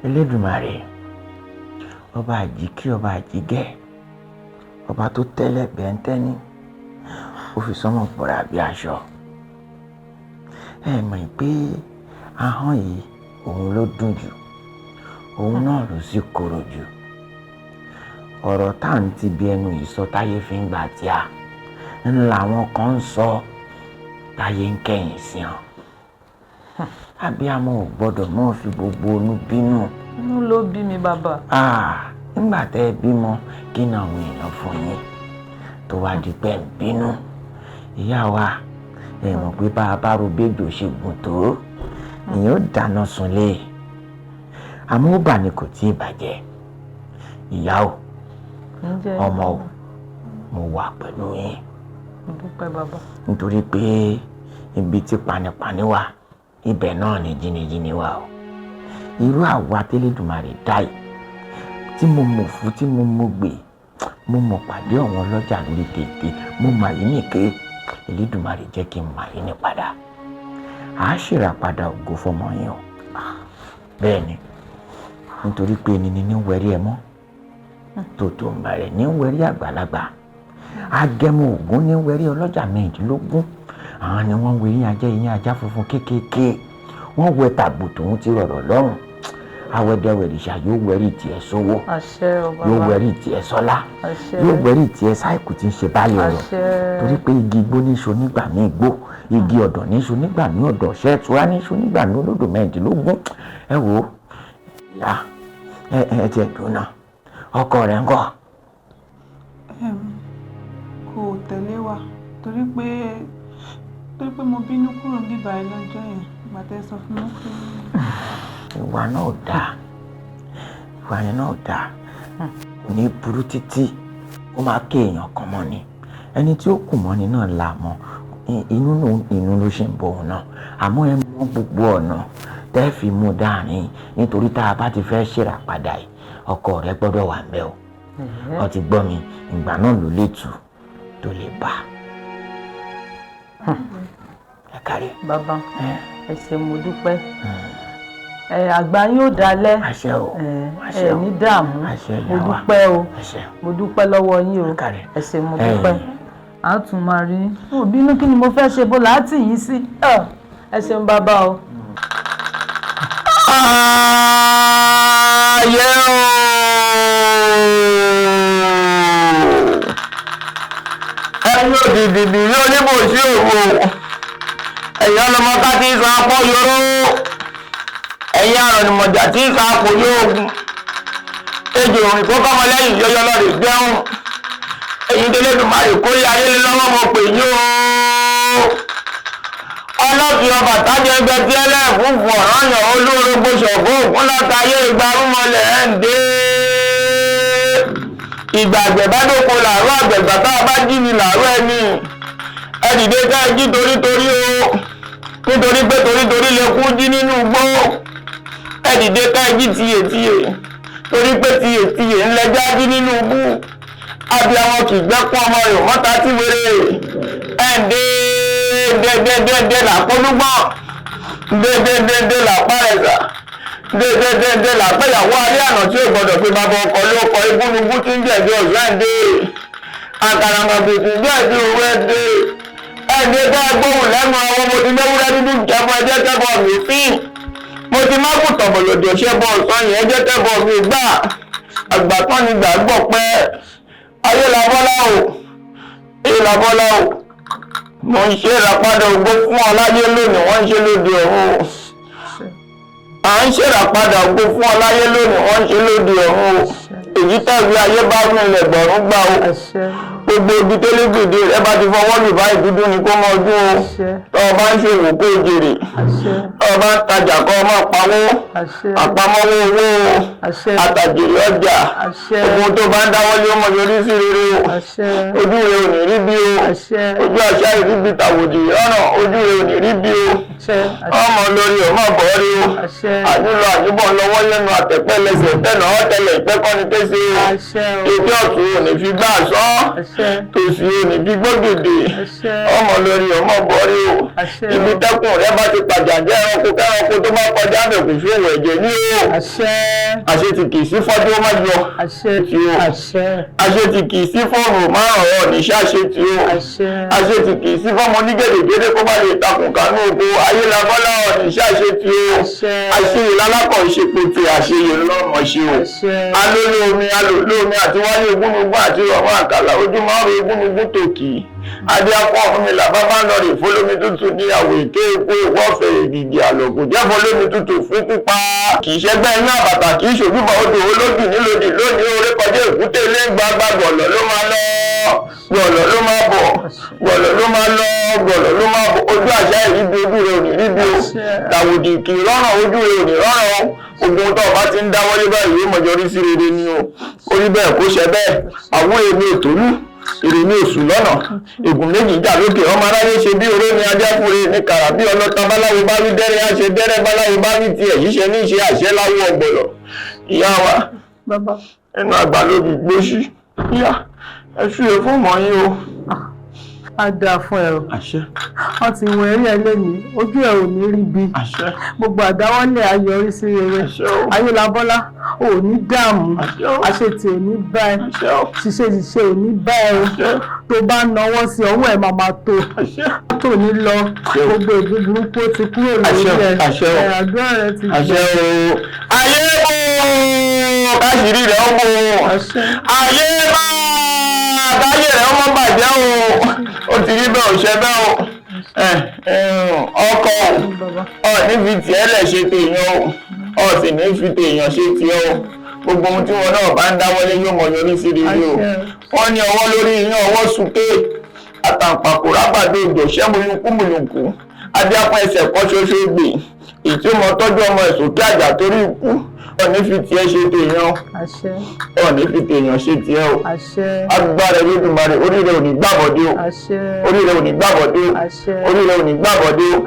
Elédùmarè, ọba àjíkí, ọba àjígẹ́, ọba tó tẹ́lẹ̀ bẹ́ńtẹ́ní, ó fi sọ́mọ̀ bọ̀rà bí aṣọ. Ẹ mọ̀ pé ahọ́n yìí òun ló dùn jù, òun náà ló sì korò jù. Ọ̀rọ̀ tá à ń ti bí ẹnu yìí sọ táyé fi ń gbà tí a ń làwọn kan ń sọ táyé ń kẹ̀yìn sí hàn. Abiyamọ ò gbọ́dọ̀ mọ́ fi gbogbo inú bínú. Inú ló bí mi bàbá. Nígbà tẹ́ ẹ bímọ, kí ni àwọn èèyàn fún yín tó wá di pé ń bínú? Ìyá wa, ẹ mọ̀ pé bá a bá ro béjò ṣe gùn tó, ìyẹn ó dáná sunlé. Àmọ́ ó bà ní kò tí ì bàjẹ́. Ìyá o, ọmọ o, mo wà pẹ̀lú yín. Mo dúpẹ́ bàbá. Nítorí pé ibi tí panipani wà, ibẹ̀ náà ni jìnnìjìnnì wà o. Irú àwa tẹ́lẹ̀dùmarè dá yìí, tí mo mọ̀ fún, tí mo mọ̀ gbè, mo mọ̀ pàdé àwọn ọlọ́jà lórí tètè, mo mà yín nìké. Elédùmarè jẹ́ kí n mà yín ní padà. À á ṣèràpadà ògo fọmọ yín o. Bẹ́ẹ̀ ni, nítorí pé ẹni ní wẹ̀rí ẹ mọ́, tòótọ́ mẹ́rẹ̀ ní wẹ̀rí àgbàlagbà, agẹmọ ògún ní wẹ̀rí ọlọ́jà mẹ́rìndínlógún. Àwọn ni wọ́n wẹ eyín ajá, eyín ajá funfun kéékèèké. Wọ́n wẹ tàgbò tòun ti rọ̀rọ̀ lọ́rùn. Awẹ́dẹ́wẹ̀rìṣà yóò wẹ̀rí tiẹ̀ sówó, yóò wẹ̀rí tiẹ̀ sọ́lá, yóò wẹ̀rí tiẹ̀ sáìkù tí ń ṣe báyìí ọ̀rọ̀. Torí pé igi igbó níṣo nígbà míì gbó, igi ọ̀dọ̀ níṣo nígbà míì ọ̀dọ̀, ṣẹ́ ìtura níṣo nígbà míì olódò mẹ́rìndínlógún. Ẹ wò ó, ìyá ẹ ẹ tiẹ̀ dùn náà, ọkọ rẹ̀ ń kọ́. Kò tẹ̀lé wa torí pé mo bínú kúrò níbí báyìí lọ́jọ́ yẹn, ìgbà tẹ́ sọ fún mi pé. Ìwà náà ò dáa, ìwà yẹn náà ò dáa, kò ní burú títí ó máa ké èèyàn kan mọ́ ni. Ẹni tí ó kù mọ́ni náà là mọ́ inú inú ló ṣe ń bọ̀ òun náà. Àmọ́ ẹ mọ gbogbo ọ̀nà tẹ́ fi mú dáàrin, nítorí tá a bá ti fẹ́ ṣèràpadà yìí, ọkọ rẹ gbọ́dọ̀ wà ń bẹ̀ o. Ó ti gbọ́ mi, ìgbà náà ló lè tù tó lè bá. Ẹ kárí. Bàbá, ẹ ṣé, mo dúpẹ́. Ẹ àgbà yín ò dalẹ̀, ẹ ní dààmú. Mo dúpẹ́ o, mo dúpẹ́ lọ́wọ́ yín o. Ẹ ṣé, mo dúpẹ́. A tún máa rí ò bínú, kí ni mo fẹ́ ṣe bó láti yín sí. Ẹ ṣeun bàbá o. Ayé o, ẹ̀yin òdìdìdì ní oníbòsí òwò, ẹ̀yin ọlọmọ ká tí ń san apọ́ yòró, ẹ̀yin arọ̀nìmọ̀jà tí ń san apò yóògùn, ejò òrìn kó kọ́mọ lẹ́yìn yọyọ lọ́rẹ̀ gbẹ́hùn, ẹ̀yin tẹ́lẹ̀dùmarè kórè ayé lọ́wọ́ mo pè yín o. Ọlọ́fin ọba tájọ ẹgbẹ́ tí ẹlẹ́fúnfún ọ̀ranyàn olórógbó ṣọ̀gbọ́n ògún látàyè ìgbà rúmọlẹ̀ ẹ̀ ń dé. Ìgbà àgbẹ̀ bá dóko làárọ̀ àgbẹ̀gbà tá a bá jí ni làárọ̀ ẹni. Ẹ dìde ká ẹ jí torítorí o, nítorí pé torítorí lè kú jí nínú igbó. Ẹ dìde ká ẹ jí tiyètiyè, torí pé tiyètiyè ńlẹ́jà jí nínú ibú. Abiyamọ kì í gbẹ́kún ọmọ rẹ̀ mọ́ta tí wéré. Ẹ̀ ń dé dẹ́dẹ́dẹ́dẹ́ làpọ́núgbọ́n, dẹ́dẹ́dẹ́dẹ́ làpárẹ̀sà, dẹ́dẹ́dẹ́dẹ́ làpẹ́yàwó alẹ́ àná tí ò gbọ́dọ̀ pé bàbá ọkọ ló kọ igúnnugún tí ń jẹ̀bi ọ̀sán ẹ̀ dé. Àkàràmọ̀gbèsì jẹ̀bi òwe ẹ̀ dé. Ẹ̀dẹ́ tá a gbóhùn lẹ́nu àwọn mo ti mẹ́wúrẹ́ dúdú jẹ́bọ ẹjẹ́ tẹ́bọ̀ mi fín. Mo ti mágùtàn bọ̀lọ̀dọ̀ ṣẹ́bọ̀ ọ̀sán yẹn ẹjẹ́ tẹ́bọ̀ mi gbà. Àgbà tán ni gbàgbọ́ pé ayé la bọ́lá o, ayé la bọ́lá o. Mo ń ṣe ìràpadà ògo fún ọ láyé lónìí, wọ́n ń ṣe lóde ọ̀run o. À ń ṣe ìràpadà ògo fún ọ láyé lónìí, wọ́n ń ṣe lóde ọ̀run o. Èyí tẹ̀wé ayé bá rún ilẹ̀ gbọ̀rún gbà o. Gbogbo ibi tó lébèdè rẹ bá ti fọwọ́ lù báyìí dúdú ni kó mọ ọdún o. Tọ́ ọ bá ń ṣòwò kó o jèrè. Tọ́ ọ bá ń tajà kó o máa pawó. Àpamọ́wọ́ owó o. Àtàjèrè ọjà. Ogun tó bá ń dáwọ́lé ó mọ yọrí sí rere o. Ojú rẹ ò ní rí bí o. Ojú àṣà ìrí bí tàwòdì ọ̀nà ojú rẹ ò ní rí bí o. Ọmọ lórí ọmọ bọ̀ rí o. Àyúlọ àyúbọ̀ lọ́wọ́ lẹ́nu àtẹ̀pẹ́ lẹ́sẹ̀ tẹ̀nà ọ̀tẹlẹ̀ ìpẹ́kọ́ni tẹ́sí o. Ètò ọ̀tún ò ní fi gbà sọ́. Tòsí ò ní fi gbógèdè. Ọmọ lórí ọmọ bọ̀ rí o. Ibi tẹ́kùn rẹ bá ti pàjà jẹ́ ẹranko kẹ́ranko tó bá kọjá bẹ̀ kò sí òwò ẹ̀jẹ̀ ní o. Àṣẹ ti kì í sí fọ́jú ó má yọ. Tí o. Àṣẹ ti kì í sí fóònù márùn-ún ọ̀ ní ṣáṣe tí o. Àṣẹ ti kì í sí fọ́mọ onígèdègèdè kó má lè takùn kánú oko. Ayélabọ́lá ọ̀ ní ṣáṣe tí o. Àṣeyè lálákọ̀ ṣe pété àṣeyè lọ́mọ ṣe o. Alólè omi alòlé omi àti wáyé ogúnugún àti ọ̀run àkàlà ojúmọ́ ọ̀rọ̀ ogúnugún tòkì. Adé akọ ọ̀run mi là bábá ń lọ rè fọlómi tútù níyàwó èké epo ìwọ́fẹ̀ ègìgì àlòkù jẹ́ fọlómi tútù fún pípa. Kì í ṣẹgbẹ́ iná àbàtà kì í ṣòjúbà odò olódì nílòdì lónìí orí kọjá èkúté ilé gbagba gbọ̀lọ̀ ló máa lọ gbọ̀lọ̀ ló máa bọ̀ gbọ̀lọ̀ ló máa lọ gbọ̀lọ̀ ló máa bọ̀. Ojú àṣà ìríbi ojú rẹ ò ní rí bí o. Tàwòdì kì í rọ́ràn ojú rẹ ò ní rọ́ràn o. Ogun tó o bá ti ń dáwọ́lé báyìí yóò mọ̀jọ́rí sí rere ni o. Ó rí bẹ́ẹ̀ kó ṣe bẹ́ẹ̀. Àwọn èmi ò tólú èrè ní oṣù lọ́nà. Ègùn méjì jà lókè ọmọ aráyé ṣe bí oró ni ajá fúre ní kàrà bí ọlọ́ta báláwo bá wí dẹ́rẹ́ á ṣe dẹ́rẹ́ báláwo bá wí tiẹ̀ ṣíṣe ní ṣe àṣẹ láwọ ọ̀gbọ̀lọ̀. Ìyá wa ẹnu àgbà lóbi gbóṣí. Ìyá ẹ ṣúre fún ọmọ yín o. Á dáa fún ẹ o. Wọ́n ti wọ eré ẹ lẹ́nìí, ojú ẹ ò ní rí bí. Gbogbo àdáwọ́lé ayọrí sí rere. Ayélabọ́lá ò ní dààmú. Àṣetì ò ní bá ẹ. Ṣiṣẹ́ ṣiṣẹ́ ò ní bá ẹ o. Tó bá nawọ́ sí ọwọ́ ẹ máa tó. Tó ní lọ. Gbogbo ègún burúkú ó ti kúrò lórí ẹ. Àdúrà rẹ ti gbà. Àṣẹ o. Ayé bò káṣírí rẹ̀ ó bò. Ayé bá káyé rẹ̀ ó mọ́ bàjẹ́ o. Ó ti rí bẹ́ẹ̀ ò ṣe bẹ́ẹ̀ o. Ọkọ ò ní fi tiẹ̀ lẹ̀ ṣe tèèyàn o. Ò sì ní fi tèèyàn ṣe tiẹ̀ o. Gbogbo ohun tí wọn náà bá ń dáwọ́lé yóò mọ̀ yọrí sí rere o. Wọ́n ní ọwọ́ lórí iyán ọwọ́ súnké. Àtàǹpàkò rábàdo ìjọ̀ṣẹ́ muyunkú muyunkú. Adé apá ẹsẹ̀ kọ́ ṣoṣo gbè. Ìtí ó mọ tọ́jú ọmọ ẹ̀ sókè àjà torí ikú. Ò ní fi tiẹ̀ ṣe tèèyàn. Ò ní fi tèèyàn ṣe tiẹ̀ o. Agbára Olódùmarè orí rẹ ò ní gbàbọ̀dé o. Orí rẹ ò ní gbàbọ̀dé o. Orí rẹ ò ní gbàbọ̀dé o.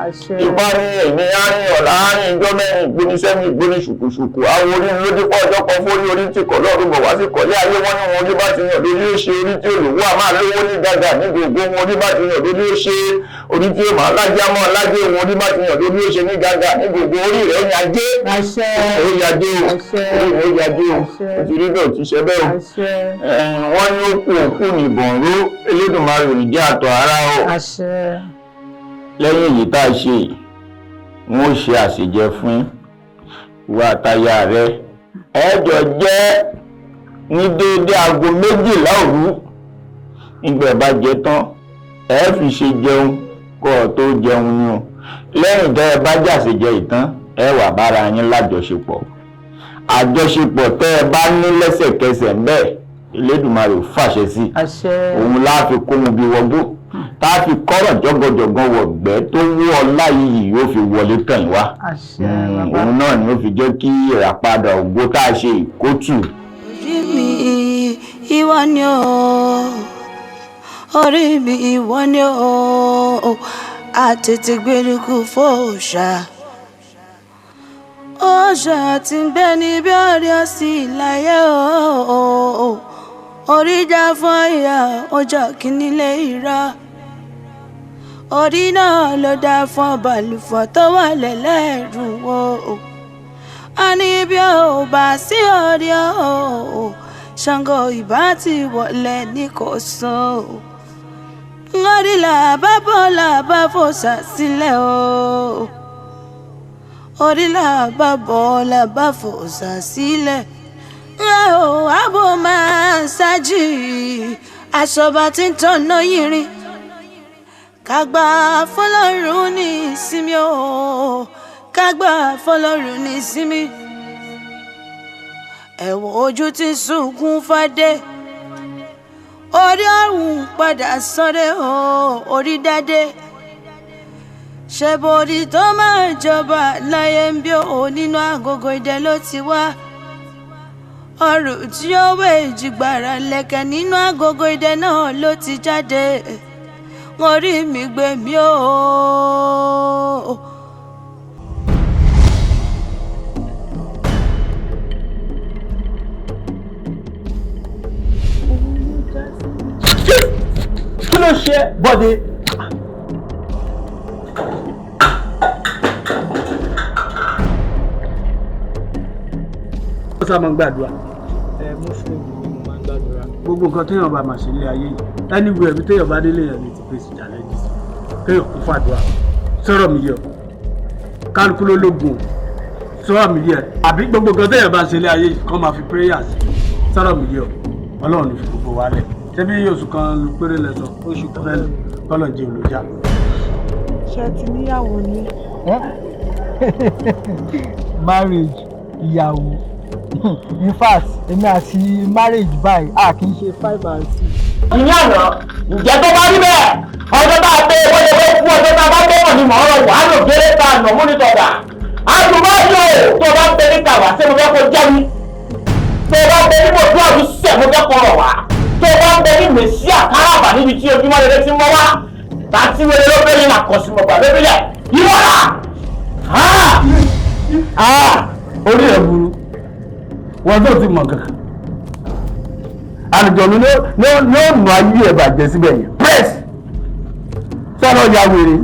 Ìpá ní ẹ̀mí àárín ọ̀la àárín ìjọ mẹ́rin ìgbónisẹ́mi ìgbóni ṣùkùṣùkù. Àwọn orí lójú pọ̀ ọjọ́ kan fórí orí tí kọ̀ lọ́rùn bọ̀ wá sí kọ̀lé ayé wọn ní wọn orí bá ti yàn lórí ó ṣe orí tí olówó a máa lówó ní gàgà ní gbogbo wọn orí bá ti yàn lórí ó ṣe orí tí ó máa lájẹ́ àmọ́ lájẹ́ wọn orí bá ti yàn lórí ó ṣe ní gàgà ní gbogbo orí rẹ̀ ó yan ajé. Ó yan ajé o. Orí rẹ̀ ó yan ajé o. Ó ti rí bẹ́ẹ̀ ò ti ṣe bẹ́ẹ̀ o. Wọ́n ní ó kú òkú nìbọn ró Elédùmarè ò ní jẹ́ àtọ̀ ara o. Lẹ́yìn èyí tá a ṣe yìí, wọ́n ó ṣe àṣejẹ fún ìwà àtaya rẹ. Ẹ jọ jẹ́ ní déédé aago 12 òru. Nígbà ẹ bá jẹ tán, ẹ fi ṣe jẹun kó o tó jẹun ni o. Lẹ́yìn tẹ́ ẹ bá jàṣejẹ ìtàn, ẹ wà bára yín lájọṣepọ̀. Àjọṣepọ̀ tẹ́ ẹ bá ní lẹ́sẹ̀kẹsẹ̀ ń bẹ́ẹ̀, Elédùmarè ò fàṣẹ sí. Òun láà fi kó mu bí wọgbó. Tá a fi kọ́rọ̀ jọ́gọjọ̀gan wọ̀gbẹ́ tó wú ọlá yìí yóò fi wọlé tàn wá. Òun náà ni ó fi jẹ́ kí ìràpadà ògo tá a ṣe ìkótù. Orí mi ìwọ ni o, orí mi ìwọ ni o, àtètè gbẹrùkù fòòṣà. Òòṣà tí ń gbé níbi orí ọ̀sìn ìláyé o, orí já fún ìyá ọjọ́ kìíní lè rà. Orí náà ló dá fún balùfọ̀ tó wà lẹ́lẹ́rù o. A ní bí ó bá sí orí o, Ṣàngó ìbá ti wọlé ní kò sọ. Orí là bá bọ́ là bá fòṣà sílẹ̀ o. Orí là bá bọ́ là bá fòṣà sílẹ̀. Ẹ ò àbò máa ṣáájì àṣọba tí ń tọ̀nà yìnrìn. Kágbà fọlọ́run ní ìsinmi o, kágbà fọlọ́run ní ìsinmi. Ẹ̀wọ̀n ojú ti sunkún fàdé, orí ọ̀hún padà sọ́dẹ̀ o, orí dádé. Ṣèbòdì tó máa jọba láyé ń bí o, nínú agogo idẹ ló ti wá. Ọrùn tí ó wé ìjìgbara lẹ̀kẹ̀, nínú agogo idẹ náà ló ti jáde. Orí mi gbé mi o. Kí ló ṣe Bọ́dé? Ó sá máa ń gbàdúrà. Ẹ Muslim ni, mo máa ń gbàdúrà. Gbogbo nǹkan téèyàn bá máa ṣe nílé ayé yìí, anywhere bí téèyàn bá délé yẹn ní ti face challenges, kéèyàn kún fàdúrà. Sọ̀rọ̀ mi yẹ o, kálukú ló lógun o. Sọ̀rọ̀ mi yẹ, àbí gbogbo nǹkan téèyàn bá ṣe nílé ayé yìí, kọ́ máa fi prayers. Sọ̀rọ̀ mi yẹ o, Ọlọ́run ní fi gbogbo wa lẹ̀. Ṣé bí oṣù kan péré lẹ sọ? Oṣù kan kọ́lọ̀ jẹ́ olójà. Ṣé ẹ ti níyàwó ni? Marriage, ìyàwó, in fact, èmi àti marriage báyìí, a kì í ṣe five and six. Ìyá àná, ǹjẹ́ tó bá rí bẹ́ẹ̀, ọjọ́ tá a pé wọléwé fún ọjọ́ tá a bá gbé wọ̀n ni mọ̀ ọ́rọ̀ wàá lò géré ta nà mú nítọ̀dà. Àdùnmáyò tó bá ń bẹ ní kàwá, ṣé mo fẹ́ kó jẹ́ mi? Tó bá ń bẹ ní mòtú àdúṣe, mo fẹ́ kó rọ̀ wá. Tó bá ń bẹ ní mèsíà káràbà níbi tí ojúmọ́ rere ti mọ́ wá. Tàtí wẹlé ló bẹ́ẹ̀ yín àkọsímọ̀gbà lóbílẹ̀. Ìwọ́ra! Orí ẹ̀ burú, wọn tó ti mọ̀ kankan. Àlùjọ̀nù ló nù ayé ẹ̀ bàjẹ́ síbẹ̀ yẹn. Press sọ̀rọ̀ ya wèrè.